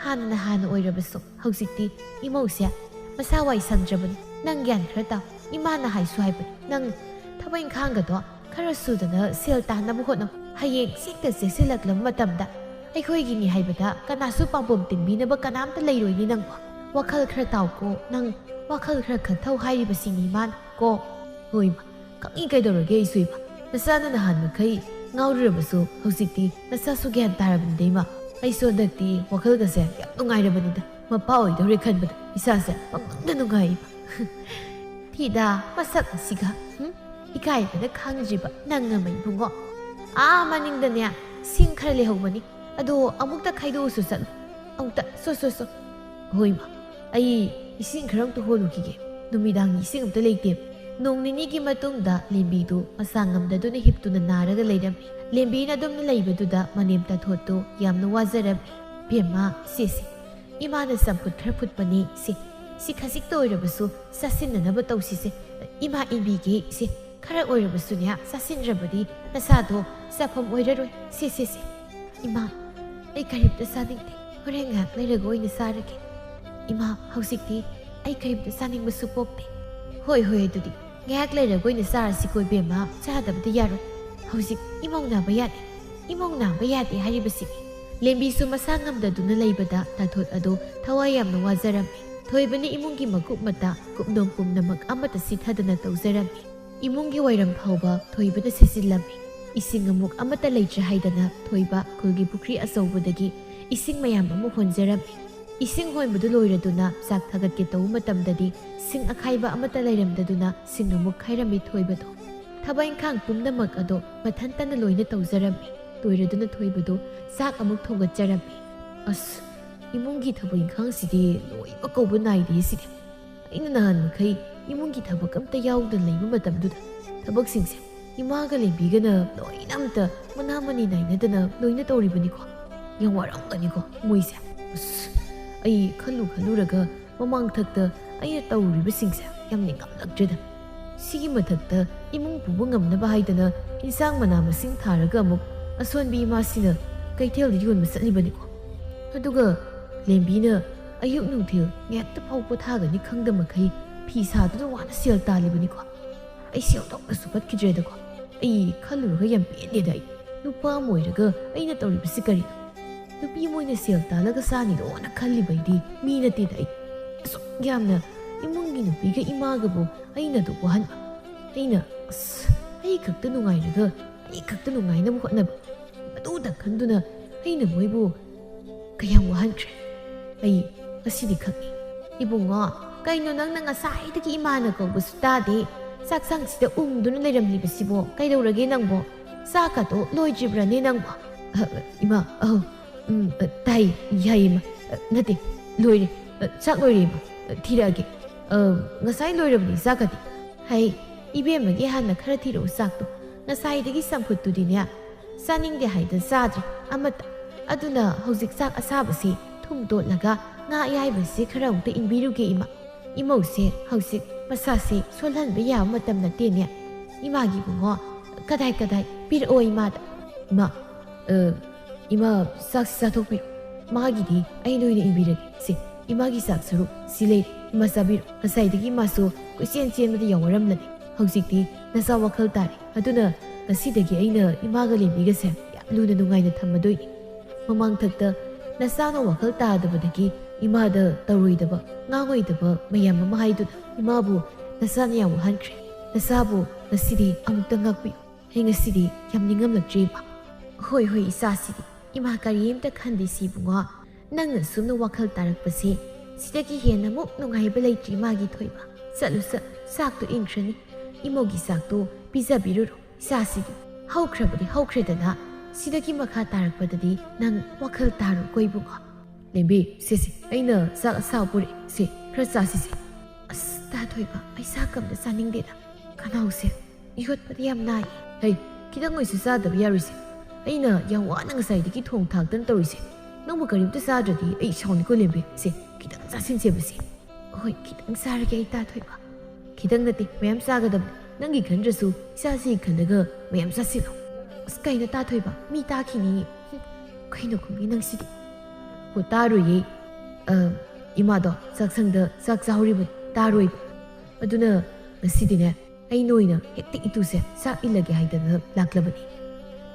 ꯍꯥꯟꯅꯅ ꯍꯥꯟꯅ ꯑꯣꯏꯔꯕꯁꯨ ꯍꯧꯖꯤꯛꯇꯤ ꯏꯃꯧꯁꯦ ꯃꯁꯥ ꯋꯥꯏ ꯁꯪꯗ꯭ꯔꯕꯅꯤ꯫ ꯅꯪ ꯒ꯭ꯌꯥꯟ ꯈꯔ ꯇꯥꯎ꯫ ꯏꯃꯥꯅ ꯍꯥꯏꯁꯨ ꯍꯥꯏꯕꯅꯤ, ꯅꯪ ꯊꯕꯛ ꯏꯪꯈꯥꯡꯒꯗꯣ ꯈꯔ ꯁꯨꯗꯅ ꯁꯦꯜ ꯇꯥꯟꯅꯕ ꯍꯣꯠꯅꯧ꯫ ꯍꯌꯦꯡ ꯆꯤꯛꯇ ꯆꯦꯛꯁꯤꯜꯂꯛꯂꯕ ꯃꯇꯝꯗ ꯑꯩꯈꯣꯏꯒꯤꯅꯤ ꯍꯥꯏꯕꯗ ꯀꯅꯥꯁꯨ ꯄꯥꯝꯕꯣꯝ ꯇꯤꯡꯕꯤꯅꯕ ꯀꯅꯥꯝꯇ ꯂꯩꯔꯣꯏꯅꯦ ꯅꯪꯕꯣ꯫ ꯋꯥꯈꯜ ꯈꯔ ꯇꯥꯎꯀꯣ ꯅꯪ, ꯋꯥꯈꯜ ꯈꯔ ꯈꯟꯊꯧ ꯍꯥꯏꯔꯤꯕꯁꯤꯅꯤ ꯏꯃꯥꯅ ꯀꯣ꯫ ꯍꯣꯏ ꯏꯃꯥ, ꯈꯪꯉꯤ ꯀꯩꯗꯧꯔꯒꯦ ꯑꯩꯁꯨ ꯏꯃꯥ꯫ ꯅꯆꯥꯅ ꯅꯍꯥꯟ ꯃꯈꯩ ꯉꯥꯎꯔꯨꯔꯕꯁꯨ ꯍꯧꯖꯤꯛꯇꯤ ꯅꯆꯥꯁꯨ ꯒ꯭ꯌꯥꯟ ꯇꯥꯔꯕꯅꯤꯗ ꯏꯃꯥ꯫ ꯑꯩꯁꯨ ꯍꯟꯗꯛꯇꯤ ꯋꯥꯈꯜꯒꯁꯦ ꯌꯥꯝ ꯅꯨꯡꯉꯥꯏꯔꯕꯅꯤꯗ꯫ ꯃꯄꯥ ꯑꯣꯏꯗꯧꯔꯦ ꯈꯟꯕꯗ ꯏꯁꯥꯁꯦ ꯄꯪꯅꯨꯡꯗ ꯅꯨꯡꯉꯥꯏ ꯏꯃꯥ꯫ ꯊꯤꯗ ꯃꯁꯛ ꯑꯁꯤꯒ꯫ ꯍꯨꯝ? ꯏꯀꯥꯏꯕꯅ ꯈꯪꯗ꯭ꯔꯤꯕ ꯅꯪ ꯑꯃ ꯏꯕꯨꯡꯉꯣ꯫ ꯑꯥ ꯃꯅꯤꯡꯗꯅꯦ ꯁꯤꯡ ꯈꯔ ꯂꯩꯍꯧꯕꯅꯤ꯫ ꯑꯗꯣ ꯑꯃꯨꯛꯇ ꯈꯥꯏꯗꯣꯛꯎꯁꯨ ꯆꯠꯂꯨ꯫ ꯑꯃꯨꯛꯇ ꯁꯣ ꯁꯣ ꯁꯣ꯫ ꯍꯣꯏ ꯏꯃꯥ, ꯑꯩ "ꯏꯁꯤꯡ ꯈꯔ ꯑꯝꯇ ꯍꯣꯜꯂꯨꯈꯤꯒꯦ꯫ ꯅꯨꯃꯤꯗꯥꯡꯒꯤ ꯏꯁꯤꯡ ꯑꯝꯇ ꯂꯩꯇꯦ"꯫ ꯅꯣꯡ ꯅꯤꯅꯤꯒꯤ ꯃꯇꯨꯡꯗ ꯂꯦꯝꯕꯤꯗꯨ ꯃꯁꯥ ꯉꯝꯗꯗꯨꯅ ꯍꯤꯞꯇꯨꯅ ꯅꯥꯔꯒ ꯂꯩꯔꯝꯃꯤ꯫ ꯂꯦꯝꯕꯤꯅ ꯑꯗꯨꯝꯅ ꯂꯩꯕꯗꯨꯗ ꯃꯅꯦꯝ ꯇꯥꯊꯣꯠꯇꯨ ꯌꯥꯝꯅ ꯋꯥꯖꯔꯝꯃꯤ꯫ "ꯕꯦꯝꯃ, ꯁꯦꯁꯦ, ꯏꯃꯥꯅ ꯆꯝꯐꯨꯠ ꯈꯔ ꯐꯨꯠꯄꯅꯤ, ꯁꯦ, ꯁꯤ ꯈꯖꯤꯛꯇ ꯑꯣꯏꯔꯕꯁꯨ ꯆꯥꯁꯤꯟꯅꯅꯕ ꯇꯧꯁꯤꯁꯦ꯫ ꯏꯃꯥ ꯏꯟꯕꯤꯒꯦ, ꯁꯦ, ꯈꯔ ꯑꯣꯏꯔꯕꯁꯨꯅꯦ, ꯆꯥꯁꯤꯟꯗ꯭ꯔꯕꯗꯤ ꯅꯁꯥꯗꯣ ꯆꯥꯐꯝ ꯑꯣꯏꯔꯔꯣꯏ꯫ ꯁꯦ, ꯁꯦ, ꯁꯦ꯫ ꯏꯃꯥ, ꯑꯩ ꯀꯔꯤꯝꯇ ꯆꯥꯅꯤꯡꯗꯦ꯫ ꯍꯣꯔꯦꯟ ꯉꯥꯏꯍꯥꯛ ꯂꯩꯔꯒ ꯑꯣꯏꯅ ꯆꯥꯔꯒꯦ꯫ ꯏꯃꯥ, ꯍꯧꯖꯤꯛꯇꯤ ꯑꯩ ꯀꯔꯤꯝꯇ ꯆꯥꯅꯤꯡꯕꯁꯨ ꯄꯣꯛꯇꯦ"꯫ "ꯍꯣꯏ, ꯍꯣꯏ, ꯑꯗꯨꯗꯤ ꯉꯥꯏꯍꯥꯛ ꯂꯩꯔꯒ ꯑꯣꯏꯅ ꯆꯥꯔꯁꯤꯀꯣ ꯏꯕꯦꯝꯃ, ꯆꯥꯗꯕꯗꯤ ꯌꯥꯔꯣꯏ꯫ ꯍꯧꯖꯤꯛ ꯏꯃꯧ ꯅꯥꯕ ꯌꯥꯗꯦ, ꯏꯃꯧ ꯅꯥꯕ ꯌꯥꯗꯦ ꯍꯥꯏꯔꯤꯕꯁꯤꯅꯤ"꯫ ꯂꯦꯝꯕꯤꯁꯨ ꯃꯁꯥ ꯉꯝꯗꯗꯨꯅ ꯂꯩꯕꯗ ꯇꯥꯊꯣꯠ ꯑꯗꯨ ꯊꯋꯥꯏ ꯌꯥꯝꯅ ꯋꯥꯖꯔꯝꯃꯤ꯫ ꯊꯣꯏꯕꯅ ꯏꯃꯨꯡꯒꯤ ꯃꯀꯨꯞ ꯃꯇꯥ, ꯀꯨꯞꯅꯣꯝ ꯄꯨꯝꯅꯃꯛ ꯑꯃꯠꯇ ꯁꯤꯊꯗꯅ ꯇꯧꯖꯔꯝꯃꯤ꯫ ꯏꯃꯨꯡꯒꯤ ꯋꯥꯏꯔꯝ ꯐꯥꯎꯕ ꯊꯣꯏꯕꯅ ꯁꯤꯠꯆꯤꯜꯂꯝꯃꯤ꯫ ꯏꯁꯤꯡ ꯑꯃꯨꯛ ꯑꯃꯠꯇ ꯂꯩꯇ꯭ꯔꯦ ꯍꯥꯏꯗꯅ ꯊꯣꯏꯕ ꯈꯨꯜꯒꯤ ꯄꯨꯈ꯭ꯔꯤ ꯑꯆꯧꯕꯗꯒꯤ ꯏꯁꯤꯡ ꯃꯌꯥꯝ ꯑꯃ ꯍꯣꯟꯖꯔꯝꯃꯤ꯫ ꯏꯁꯤꯡ ꯍꯣꯟꯕꯗꯨ ꯂꯣꯏꯔꯗꯨꯅ ꯆꯥꯛ ꯊꯥꯒꯠꯀꯦ ꯇꯧꯕ ꯃꯇꯝꯗꯗꯤ ꯁꯤꯡ ꯑꯈꯥꯏꯕ ꯑꯃꯠꯇ ꯂꯩꯔꯝꯗꯗꯨꯅ ꯁꯤꯡ ꯑꯃꯨꯛ ꯈꯥꯏꯔꯝꯃꯤ ꯊꯣꯏꯕꯗꯣ꯫ ꯊꯕꯛ ꯏꯪꯈꯥꯡ ꯄꯨꯝꯅꯃꯛ ꯑꯗꯣ ꯃꯊꯟꯇꯅ ꯂꯣꯏꯅ ꯇꯧꯖꯔꯝꯃꯤ꯫ ꯂꯣꯏꯔꯗꯨꯅ ꯊꯣꯏꯕꯗꯣ ꯆꯥꯛ ꯑꯃꯨꯛ ꯊꯣꯡꯒꯠꯆꯔꯝꯃꯤ꯫ "ꯑꯁ, ꯏꯃꯨꯡꯒꯤ ꯊꯕꯛ ꯏꯪꯈꯥꯡꯁꯤꯗꯤ ꯂꯣꯏꯕ ꯀꯧꯕ ꯅꯥꯏꯗꯦ ꯁꯤꯗꯤ꯫ ꯑꯩꯅ ꯅꯍꯥꯟ ꯃꯈꯩ ꯏꯃꯨꯡꯒꯤ ꯊꯕꯛ ꯑꯝꯇ ꯌꯥꯎꯗꯅ ꯂꯩꯕ ꯃꯇꯝꯗꯨꯗ ꯊꯕꯛꯁꯤꯡꯁꯦ ꯏꯃꯥꯒ ꯂꯦꯝꯕꯤꯒꯅ ꯂꯣꯏꯅ ꯑꯝꯇ ꯃꯅꯥ ꯃꯅꯤ ꯅꯥꯏꯅꯗꯅ ꯂꯣꯏꯅ ꯇꯧꯔꯤꯕꯅꯤꯀꯣ꯫ ꯌꯥꯝ ꯋꯥꯔꯝꯒꯅꯤꯀꯣ ꯃꯣꯏꯁꯦ꯫ ꯑꯁ, ꯑꯩ ꯈꯜꯂꯨ ꯈꯜꯂꯨꯔꯒ ꯃꯃꯥꯡ ꯊꯛꯇ ꯑꯩꯅ ꯇꯧꯔꯤꯕꯁꯤꯡꯁꯦ ꯌꯥꯝ ꯅꯤꯡꯉꯝꯂꯛꯇ꯭ꯔꯦꯗ꯫ ꯁꯤꯒꯤ ꯃꯊꯛꯇ ꯏꯃꯨꯡ ꯄꯨꯕ ꯉꯝꯅꯕ ꯍꯥꯏꯗꯅ ꯏꯟꯁꯥꯡ ꯃꯅꯥ ꯃꯁꯤꯡ ꯊꯥꯔꯒ ꯑꯃꯨꯛ ꯑꯁꯣꯟꯕꯤ ꯏꯃꯥꯁꯤꯅ ꯀꯩꯊꯦꯜꯗ ꯌꯣꯟꯕ ꯆꯠꯂꯤꯕꯅꯤꯀꯣ꯫ ꯑꯗꯨꯒ ꯂꯦꯝꯕꯤꯅ ꯑꯌꯨꯛ ꯅꯨꯡꯊꯤꯜ ꯉꯥꯏꯍꯥꯛꯇ ꯐꯥꯎ ꯄꯣꯊꯥꯒꯅꯤ ꯈꯪꯗ ꯃꯈꯩ ꯐꯤ ꯁꯥꯗꯨꯅ ꯋꯥꯅ ꯁꯦꯜ ꯇꯥꯜꯂꯤꯕꯅꯤꯀꯣ꯫ ꯑꯩ ꯁꯦꯜ ꯊꯣꯛꯇꯁꯨ ꯐꯠꯈꯤꯗ꯭ꯔꯦꯗꯀꯣ꯫ ꯑꯩ ꯈꯜꯂꯨꯔꯒ ꯌꯥꯝ ꯄꯦꯟꯗꯦꯗ ꯑꯩ꯫ ꯅꯨꯄꯥ ꯑꯃ ꯑꯣꯏꯔꯒ ꯑꯩꯅ ꯇꯧꯔꯤꯕꯁꯤ ꯀꯔꯤꯅꯣ? ꯅꯨꯄꯤ ꯑꯃ ꯑꯣꯏꯅ ꯁꯦꯜ ꯇꯥꯜꯂꯒ ꯆꯥꯅꯤꯗꯣꯅ ꯈꯜꯂꯤꯕ ꯑꯩꯗꯤ ꯃꯤ ꯅꯠꯇꯦꯗ ꯑꯩ꯫ ꯑꯁꯨꯛ ꯌꯥꯝꯅ ꯏꯃꯨꯡꯒꯤ ꯅꯨꯄꯤꯒ ꯏꯃꯥꯒꯕꯨ ꯑꯩꯅ ꯑꯗꯨ ꯋꯥꯍꯟꯕ꯫ ꯑꯩꯅ, ꯑꯁ, ꯑꯩ ꯈꯛꯇ ꯅꯨꯡꯉꯥꯏꯔꯒ ꯑꯩ ꯈꯛꯇ ꯅꯨꯡꯉꯥꯏꯅꯕ ꯍꯣꯠꯅꯕ꯫ ꯑꯗꯨꯗ ꯈꯟꯗꯨꯅ ꯑꯩꯅ ꯃꯣꯏꯕꯨ ꯀꯌꯥꯝ ꯋꯥꯍꯟꯈ꯭ꯔꯦ꯫ ꯑꯩ ꯉꯁꯤꯗꯤ ꯈꯪꯉꯤ꯫ ꯏꯕꯨꯡꯉꯣ, ꯀꯩꯅꯣ ꯅꯪꯅ ꯉꯁꯥꯏꯗꯒꯤ ꯏꯃꯥꯅ ꯀꯧꯕꯁꯨ ꯇꯥꯗꯦ? ꯆꯥꯛꯁꯪꯁꯤꯗ ꯎꯪꯗꯨꯅ ꯂꯩꯔꯝꯂꯤꯕꯁꯤꯕꯣ? ꯀꯩꯗꯧꯔꯒꯦ ꯅꯪꯕꯣ? ꯆꯥꯛꯀꯗꯣ ꯂꯣꯏꯗ꯭ꯔꯤꯕ꯭ꯔꯅꯦ ꯅꯪꯕꯣ? ꯑ, ꯏꯃꯥ, ꯑꯧ, ꯎꯝ, ꯑ, ꯇꯥꯏ, ꯌꯥꯏ, ꯏꯃꯥ꯫ ꯑ, ꯅꯠꯇꯦ, ꯂꯣꯏꯔꯦ꯫ ꯑ, ꯆꯥꯛ ꯂꯣꯏꯔꯦ, ꯏꯃꯥ꯫ "ꯊꯤꯔꯛꯑꯒꯦ꯫ ꯑ, ꯉꯁꯥꯏ ꯂꯣꯏꯔꯕꯅꯤ ꯆꯥꯛꯀꯗꯤ꯫" "ꯍꯩ, ꯏꯕꯦꯝꯃꯒꯤ ꯍꯥꯟꯅ ꯈꯔ ꯊꯤꯔꯛꯎ ꯆꯥꯛꯇꯣ꯫ ꯉꯁꯥꯏꯗꯒꯤ ꯆꯝꯐꯨꯠꯇꯨꯗꯤꯅꯦ, ꯆꯥꯅꯤꯡꯗꯦ ꯍꯥꯏꯗ ꯆꯥꯗ꯭ꯔꯦ ꯑꯃꯠꯇ꯫ ꯑꯗꯨꯅ ꯍꯧꯖꯤꯛ ꯆꯥꯛ ꯑꯁꯥꯕꯁꯤ ꯊꯨꯝ ꯇꯣꯠꯂꯒ ꯉꯥ ꯑꯌꯥꯏꯕꯁꯤ ꯈꯔ ꯑꯃꯨꯛꯇ ꯏꯪꯕꯤꯔꯨꯒꯦ ꯏꯃꯥ꯫ ꯏꯃꯧꯁꯦ ꯍꯧꯖꯤꯛ ꯃꯁꯥꯁꯦ ꯁꯣꯜꯍꯟꯕ ꯌꯥꯕ ꯃꯇꯝ ꯅꯠꯇꯦꯅꯦ꯫ ꯏꯃꯥꯒꯤ ꯏꯕꯨꯡꯉꯣ, ꯀꯗꯥꯏ ꯀꯗꯥꯏ ꯄꯤꯔꯛꯑꯣ ꯏꯃꯥꯗ꯫" "ꯏꯃꯥ, ꯑ, ꯏꯃꯥ, ꯆꯥꯛꯁꯤ ꯆꯥꯊꯣꯛꯄꯤꯔꯣ꯫ ꯃꯥꯒꯤꯗꯤ ꯑꯩꯅ ꯑꯣꯏꯅ ꯏꯪꯕꯤꯔꯒꯦ꯫ ꯁꯦ, ꯏꯃꯥꯒꯤ ꯆꯥꯛ ꯁꯔꯨꯛ ꯁꯤ ꯂꯩꯔꯦ꯫ ꯏꯃꯥ ꯆꯥꯕꯤꯔꯣ꯫ ꯉꯁꯥꯏꯗꯒꯤ ꯏꯃꯥꯁꯨ ꯀꯣꯏꯆꯦꯟ ꯆꯦꯟꯕꯗ ꯌꯥꯝ ꯋꯥꯔꯝꯂꯅꯤ꯫ ꯍꯧꯖꯤꯛꯇꯤ ꯅꯆꯥ ꯋꯥꯈꯜ ꯇꯥꯔꯦ꯫ ꯑꯗꯨꯅ ꯉꯁꯤꯗꯒꯤ ꯑꯩꯅ ꯏꯃꯥꯒ ꯂꯦꯝꯕꯤꯒꯁꯦ ꯌꯥꯝ ꯂꯨꯅ ꯅꯨꯡꯉꯥꯏꯅ ꯊꯝꯃꯗꯣꯏꯅꯤ꯫ ꯃꯃꯥꯡꯊꯛꯇ ꯅꯆꯥꯅ ꯋꯥꯈꯜ ꯇꯥꯗꯕꯗꯒꯤ ꯏꯃꯥꯗ ꯇꯧꯔꯣꯏꯗꯕ, ꯉꯥꯡꯉꯣꯏꯗꯕ ꯃꯌꯥꯝ ꯑꯃ ꯍꯥꯏꯗꯨꯅ ꯏꯃꯥꯕꯨ ꯅꯆꯥꯅ ꯌꯥꯝ ꯋꯥꯍꯟꯈ꯭ꯔꯦ꯫ ꯅꯆꯥꯕꯨ ꯉꯁꯤꯗꯤ ꯑꯃꯨꯛꯇ ꯉꯥꯛꯄꯤꯌꯨ꯫ ꯑꯩ ꯉꯁꯤꯗꯤ ꯌꯥꯝ ꯅꯤꯡꯉꯝꯂꯛꯇ꯭ꯔꯦ ꯏꯃꯥ꯫" "ꯍꯣꯏ, ꯍꯣꯏ, ꯏꯆꯥꯁꯤꯗꯤ꯫ ꯏꯃꯥ ꯀꯔꯤꯝꯇ ꯈꯟꯗꯦ ꯁꯤ ꯏꯕꯨꯡꯉꯣ꯫ ꯅꯪꯅ ꯁꯨꯝꯅ ꯋꯥꯈꯜ ꯇꯥꯔꯛꯄꯁꯦ ꯁꯤꯗꯒꯤ ꯍꯦꯟꯅ ꯑꯃꯨꯛ ꯅꯨꯡꯉꯥꯏꯕ ꯂꯩꯇ꯭ꯔꯤ ꯏꯃꯥꯒꯤ ꯊꯣꯏꯕ꯫ ꯆꯠꯂꯨ, ꯆꯠꯂꯨ, ꯆꯥꯛꯇꯣ ꯏꯪꯈ꯭ꯔꯅꯤ꯫ ꯏꯃꯧꯒꯤ ꯆꯥꯛꯇꯣ ꯄꯤꯖꯕꯤꯔꯨꯔꯣ ꯏꯆꯥꯁꯤꯗꯤ꯫ ꯍꯧꯈ꯭ꯔꯕꯗꯤ ꯍꯧꯈ꯭ꯔꯦꯗꯅ, ꯁꯤꯗꯒꯤ ꯃꯈꯥ ꯇꯥꯔꯛꯄꯗꯗꯤ ꯅꯪ ꯋꯥꯈꯜ ꯇꯥꯔꯣꯀꯣ ꯏꯕꯨꯡꯉꯣ꯫" "ꯂꯦꯝꯕꯤ, ꯁꯦ, ꯁꯦ, ꯑꯩꯅ ꯆꯥꯛ ꯑꯁꯥꯕ ꯄꯨꯔꯛꯑꯦ꯫ ꯁꯦ, ꯈꯔ ꯆꯥꯁꯤꯁꯦ꯫" "ꯑꯁ, ꯇꯥ ꯊꯣꯏꯕ, ꯑꯩ ꯆꯥꯛꯀ ꯑꯝꯇ ꯆꯥꯅꯤꯡꯗꯦꯗ꯫ ꯈꯅꯥꯎꯁꯦ ꯏꯍꯣꯠꯄꯗ ꯌꯥꯝ ꯅꯥꯏ꯫" "ꯍꯩ, ꯈꯤꯇꯪ ꯑꯣꯏꯁꯨ ꯆꯥꯗꯕ ꯌꯥꯔꯣꯏꯁꯦ꯫ ꯑꯩꯅ ꯌꯥꯝ ꯋꯥꯅ ꯉꯁꯥꯏꯗꯒꯤ ꯊꯣꯡ ꯊꯥꯛꯇꯅ ꯇꯧꯔꯤꯁꯦ꯫ ꯅꯪꯕꯨ ꯀꯔꯤꯝꯇ ꯆꯥꯗ꯭ꯔꯗꯤ ꯑꯩ ꯁꯥꯎꯅꯤꯀꯣ ꯂꯦꯝꯕꯤ꯫ ꯁꯦ, ꯈꯤꯇꯪ ꯆꯥꯁꯤꯟꯁꯦꯕ ꯁꯦ꯫" "ꯍꯣꯏ, ꯈꯤꯇꯪ ꯆꯥꯔꯒꯦ ꯑꯩ ꯇꯥ ꯊꯣꯏꯕ꯫" "ꯈꯤꯇꯪ ꯅꯠꯇꯦ, ꯃꯌꯥꯝ ꯆꯥꯒꯗꯕꯅꯤ꯫ ꯅꯪꯒꯤ ꯈꯟꯗ꯭ꯔꯁꯨ ꯏꯆꯥꯁꯤꯒꯤ ꯈꯜꯂꯒ ꯃꯌꯥꯝ ꯆꯥꯁꯤꯜꯂꯣ꯫" "ꯑꯁ, ꯀꯩꯅꯣ ꯇꯥ ꯊꯣꯏꯕ, ꯃꯤ ꯇꯥꯈꯤꯅꯤ꯫" "ꯍꯨꯝ, ꯀꯩꯅꯣ ꯈꯨꯝꯃꯤ ꯅꯪꯁꯤꯗꯤ꯫" "ꯍꯣ, ꯇꯥꯔꯣꯏꯌꯦ꯫ ꯑ, ꯏꯃꯥꯗꯣ ꯆꯥꯛꯁꯪꯗ ꯆꯥꯛ ꯆꯥꯍꯧꯔꯤꯕꯅꯤ, ꯇꯥꯔꯣꯏꯕ꯫ ꯑꯗꯨꯅ ꯉꯁꯤꯗꯤꯅꯦ, ꯑꯩꯅ ꯑꯣꯏꯅ ꯍꯦꯛꯇ ꯏꯇꯨꯁꯦ ꯆꯥꯛ ꯏꯜꯂꯒꯦ ꯍꯥꯏꯗꯅ ꯂꯥꯛꯂꯕꯅꯤ꯫"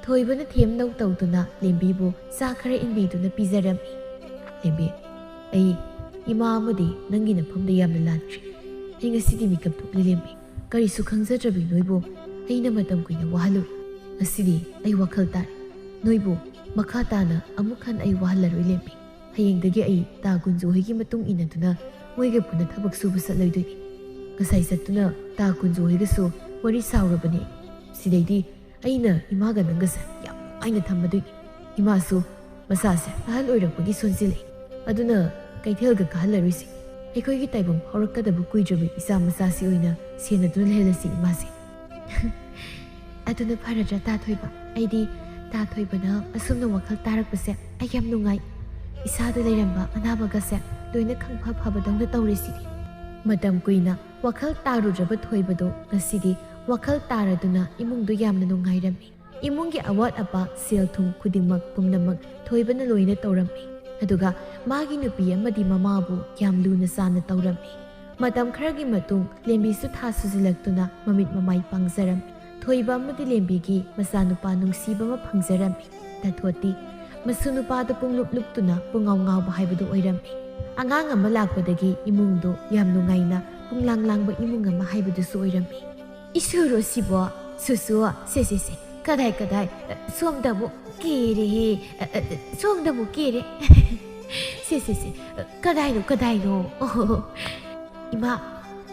ꯊꯣꯏꯕꯅ ꯊꯦꯝꯗꯧ ꯇꯧꯗꯨꯅ ꯂꯦꯝꯕꯤꯕꯨ ꯆꯥ ꯈꯔ ꯏꯟꯕꯤꯗꯨꯅ ꯄꯤꯖꯔꯝꯃꯤ꯫ "ꯂꯦꯝꯕꯤ, ꯑꯩ ꯏꯃꯥ ꯑꯃꯗꯤ ꯅꯪꯒꯤ ꯅꯐꯝꯗ ꯌꯥꯝꯅ ꯂꯥꯟꯈ꯭ꯔꯦ꯫ ꯑꯩ ꯉꯁꯤꯗꯤ ꯃꯤꯀꯞ ꯊꯣꯛꯂꯤ ꯂꯦꯝꯕꯤ꯫ ꯀꯔꯤꯁꯨ ꯈꯪꯖꯗ꯭ꯔꯕꯤ ꯅꯣꯏꯕꯨ ꯑꯩꯅ ꯃꯇꯝ ꯀꯨꯏꯅ ꯋꯥꯍꯜꯂꯨꯔꯦ꯫ ꯉꯁꯤꯗꯤ ꯑꯩ ꯋꯥꯈꯜ ꯇꯥꯔꯦ꯫ ꯅꯣꯏꯕꯨ ꯃꯈꯥ ꯇꯥꯅ ꯑꯃꯨꯛ ꯍꯟꯅ ꯑꯩ ꯋꯥꯍꯜꯂꯔꯣꯏ ꯂꯦꯝꯕꯤ꯫ ꯍꯌꯦꯡꯗꯒꯤ ꯑꯩ ꯇꯥ ꯀꯨꯟꯖꯨ ꯍꯣꯏꯒꯤ ꯃꯇꯨꯡ ꯏꯟꯅꯗꯨꯅ ꯃꯣꯏꯒ ꯄꯨꯟꯅ ꯊꯕꯛ ꯁꯨꯕ ꯆꯠꯂꯣꯏꯗꯣꯏꯅꯤ꯫ ꯉꯁꯥꯏ ꯆꯠꯇꯨꯅ ꯇꯥ ꯀꯨꯟꯖꯨ ꯍꯣꯏꯒꯁꯨ ꯋꯥꯔꯤ ꯁꯥꯎꯔꯕꯅꯤ꯫ ꯁꯤꯗꯩꯗꯤ ꯑꯩꯅ ꯏꯃꯥꯒ ꯅꯪꯒꯁꯦ ꯌꯥꯝ ꯅꯨꯡꯉꯥꯏꯅ ꯊꯝꯃꯗꯣꯏꯅꯤ꯫ ꯏꯃꯥꯁꯨ ꯃꯁꯥꯁꯦ ꯑꯍꯜ ꯑꯣꯏꯔꯛꯄꯒꯤ ꯁꯣꯟꯖꯤꯜꯂꯛꯏ꯫ ꯑꯗꯨꯅ ꯀꯩꯊꯦꯜꯒ ꯀꯥꯍꯜꯂꯔꯣꯏꯁꯤ꯫ ꯑꯩꯈꯣꯏꯒꯤ ꯇꯥꯏꯕꯪ ꯍꯧꯔꯛꯀꯗꯕ ꯀꯨꯏꯗ꯭ꯔꯕ ꯏꯆꯥ ꯃꯆꯥꯁꯤ ꯑꯣꯏꯅ ꯁꯦꯟꯅꯗꯨꯅ ꯂꯩꯍꯜꯂꯁꯤ ꯏꯃꯥꯁꯦ꯫ ꯑꯗꯨꯅ ꯐꯔꯗ꯭ꯔꯥ ꯇꯥ ꯊꯣꯏꯕ? ꯑꯩꯗꯤ ꯇꯥ ꯊꯣꯏꯕꯅ ꯑꯁꯨꯝꯅ ꯋꯥꯈꯜ ꯇꯥꯔꯛꯄꯁꯦ ꯑꯩ ꯌꯥꯝ ꯅꯨꯡꯉꯥꯏ꯫ ꯏꯁꯥꯗ ꯂꯩꯔꯝꯕ ꯑꯅꯥꯕꯒꯁꯦ ꯂꯣꯏꯅ ꯈꯪꯐ ꯐꯕꯗꯧꯅ ꯇꯧꯔꯦ ꯁꯤꯗꯤ꯫ ꯃꯇꯝ ꯀꯨꯏꯅ ꯋꯥꯈꯜ ꯇꯥꯔꯨꯗ꯭ꯔꯕ ꯊꯣꯏꯕꯗꯣ ꯉꯁꯤꯗꯤ ꯋꯥꯈꯜ ꯇꯥꯔꯗꯨꯅ ꯏꯃꯨꯡꯗꯣ ꯌꯥꯝꯅ ꯅꯨꯡꯉꯥꯏꯔꯝꯃꯤ꯫ ꯏꯃꯨꯡꯒꯤ ꯑꯋꯥꯠ ꯑꯄꯥ, ꯁꯦꯜ ꯊꯨꯝ ꯈꯨꯗꯤꯡꯃꯛ ꯄꯨꯝꯅꯃꯛ ꯊꯣꯏꯕꯅ ꯂꯣꯏꯅ ꯇꯧꯔꯝꯃꯤ꯫ ꯑꯗꯨꯒ ꯃꯥꯒꯤ ꯅꯨꯄꯤ ꯑꯃꯗꯤ ꯃꯃꯥꯕꯨ ꯌꯥꯝ ꯂꯨꯅ ꯆꯥꯟꯅ ꯇꯧꯔꯝꯃꯤ꯫ ꯃꯇꯝ ꯈꯔꯒꯤ ꯃꯇꯨꯡ ꯂꯦꯝꯕꯤꯁꯨ ꯊꯥ ꯁꯨꯖꯤꯜꯂꯛꯇꯨꯅ ꯃꯃꯤꯠ ꯃꯃꯥꯏ ꯄꯥꯡꯖꯔꯝꯃꯤ꯫ ꯊꯣꯏꯕ ꯑꯃꯗꯤ ꯂꯦꯝꯕꯤꯒꯤ ꯃꯆꯥꯅꯨꯄꯥ ꯅꯨꯡꯁꯤꯕ ꯑꯃ ꯐꯪꯖꯔꯝꯃꯤ꯫ ꯇꯥꯊꯣꯠꯇꯤ ꯃꯁꯨ ꯅꯨꯄꯥꯗ ꯄꯨꯡꯂꯨꯞ ꯂꯨꯞꯇꯨꯅ ꯄꯨꯡꯉꯥꯎ ꯉꯥꯎꯕ ꯍꯥꯏꯕꯗꯨ ꯑꯣꯏꯔꯝꯃꯤ꯫ ꯑꯉꯥꯡ ꯑꯃ ꯂꯥꯛꯄꯗꯒꯤ ꯏꯃꯨꯡꯗꯨ ꯌꯥꯝ ꯅꯨꯡꯉꯥꯏꯅ ꯄꯨꯡꯂꯥꯡ ꯂꯥꯡꯕ ꯏꯃꯨꯡ ꯑꯃ ꯍꯥꯏꯕꯗꯨꯁꯨ ꯑꯣꯏꯔꯝꯃꯤ꯫ "ꯏꯁꯨꯔꯣ ꯁꯤꯕꯣ? ꯁꯨꯁꯨ, ꯁꯦ, ꯁꯦ, ꯁꯦ, ꯀꯗꯥꯏ, ꯀꯗꯥꯏ? ꯑ, ꯁꯣꯝꯗ ꯑꯃꯨꯛ ꯀꯦꯔꯦꯍꯦ꯫ ꯑ, ꯑ, ꯑ, ꯁꯣꯝꯗ ꯑꯃꯨꯛ ꯀꯦꯔꯦ꯫ ꯁꯦ, ꯁꯦ, ꯁꯦ, ꯑ, ꯀꯗꯥꯏꯅꯣ, ꯀꯗꯥꯏꯅꯣ?" ꯑꯣ, ꯏꯃꯥ,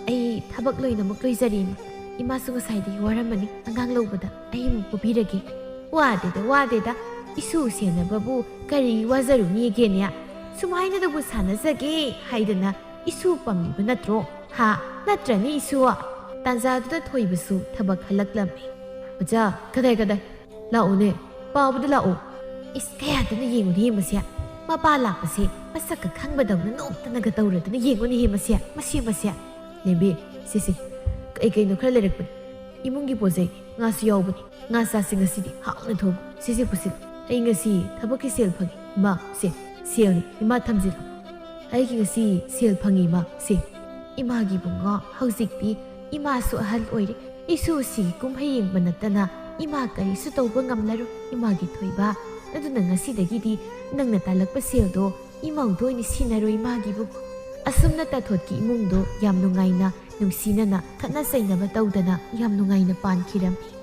ꯑꯩ ꯊꯕꯛ ꯂꯣꯏꯅꯃꯛ ꯂꯣꯏꯖꯔꯦ, ꯏꯃꯥ꯫ ꯏꯃꯥꯁꯨ ꯉꯁꯥꯏꯗꯒꯤ ꯋꯥꯔꯝꯃꯅꯤ, ꯑꯉꯥꯡ ꯂꯧꯕꯗ꯫ ꯑꯩ ꯑꯃꯨꯛ ꯄꯨꯕꯤꯔꯒꯦ꯫ "ꯋꯥꯗꯦꯗ, ꯋꯥꯗꯦꯗ꯫ ꯏꯁꯨ ꯁꯦꯟꯅꯕꯕꯨ ꯀꯔꯤ ꯋꯥꯖꯔꯨꯅꯤꯒꯦꯅꯦ? ꯁꯨꯃꯥꯏꯅꯗꯕꯨ ꯁꯥꯟꯅꯖꯒꯦ ꯍꯥꯏꯗꯅ ꯏꯁꯨ ꯄꯝꯂꯤꯕ ꯅꯠꯇ꯭ꯔꯣ? ꯍꯥ? ꯅꯠꯇ꯭ꯔꯅꯦ, ꯏꯁꯨ?" ꯇꯥꯟꯖꯥꯗꯨꯗ ꯊꯣꯏꯕꯁꯨ ꯊꯕꯛ ꯍꯜꯂꯛꯂꯝꯃꯤ꯫ "ꯑꯣꯖꯥ, ꯀꯗꯥꯏ, ꯀꯗꯥꯏ? ꯂꯥꯛꯑꯣꯅꯦ, ꯄꯥꯕꯗ ꯂꯥꯛꯑꯣ꯫" ꯏꯁ, ꯀꯌꯥꯗꯅ ꯌꯦꯡꯉꯨꯅꯦ ꯃꯁꯦ꯫ ꯃꯄꯥ ꯂꯥꯛꯄꯁꯦ ꯃꯁꯛꯀ ꯈꯪꯕꯗꯧꯅ ꯅꯣꯛꯇꯅꯒ ꯇꯧꯔꯗꯅ ꯌꯦꯡꯉꯨꯅꯦ ꯃꯁꯦ, ꯃꯁꯦ, ꯃꯁꯦ꯫ ꯂꯦꯝꯕꯤ, ꯁꯤꯁꯦ, ꯀꯩ ꯀꯩꯅꯣ ꯈꯔ ꯂꯩꯔꯛꯄꯅꯤ꯫ ꯏꯃꯨꯡꯒꯤ ꯄꯣꯠ ꯆꯩ, ꯉꯥꯁꯨ ꯌꯥꯎꯕꯅꯤ꯫ ꯉꯥ ꯆꯥꯁꯤ ꯉꯁꯤꯗꯤ, ꯍꯥꯎꯅ ꯊꯣꯡ꯫ ꯁꯤꯁꯦ ꯄꯨꯁꯤꯜꯂꯨ꯫ ꯑꯩ ꯉꯁꯤ ꯊꯕꯛꯀꯤ ꯁꯦꯜ ꯐꯪꯉꯤ꯫ ꯏꯃꯥ, ꯁꯦ, ꯁꯦꯜꯅꯤ꯫ ꯏꯃꯥ, ꯊꯝꯖꯤꯜꯂꯨ꯫ ꯑꯩꯒꯤ ꯉꯁꯤ ꯁꯦꯜ ꯐꯪꯉꯤ, ꯏꯃꯥ, ꯁꯦ꯫ ꯏꯃꯥꯒꯤ ꯏꯕꯨꯡꯉꯣ, ꯍꯧꯖꯤꯛꯇꯤ ꯏꯃꯥꯁꯨ ꯑꯍꯜ ꯑꯣꯏꯔꯦ, ꯏꯁꯨ ꯁꯤꯒꯤ ꯀꯨꯝꯍꯩ ꯌꯦꯡꯕ ꯅꯠꯇꯅ ꯏꯃꯥ ꯀꯔꯤꯁꯨ ꯇꯧꯕ ꯉꯝꯂꯔꯣꯏ, ꯏꯃꯥꯒꯤ ꯊꯣꯏꯕ꯫ ꯑꯗꯨꯅ ꯉꯁꯤꯗꯒꯤꯗꯤ ꯅꯪꯅ ꯇꯥꯜꯂꯛꯄ ꯁꯦꯜꯗꯣ ꯏꯃꯧꯗ ꯑꯣꯏꯅ ꯁꯤꯟꯅꯔꯣ, ꯏꯃꯥꯒꯤ ꯏꯕꯨꯡꯉꯣ꯫ ꯑꯁꯨꯝꯅ ꯇꯥꯊꯣꯠꯀꯤ ꯏꯃꯨꯡꯗꯣ ꯌꯥꯝ ꯅꯨꯡꯉꯥꯏꯅ, ꯅꯨꯡꯁꯤꯅꯅ, ꯈꯠꯅ ꯆꯩꯅꯕ ꯇꯧꯗꯅ ꯌꯥꯝ ꯅꯨꯡꯉꯥꯏꯅ ꯄꯥꯟꯈꯤꯔꯝꯃꯤ꯫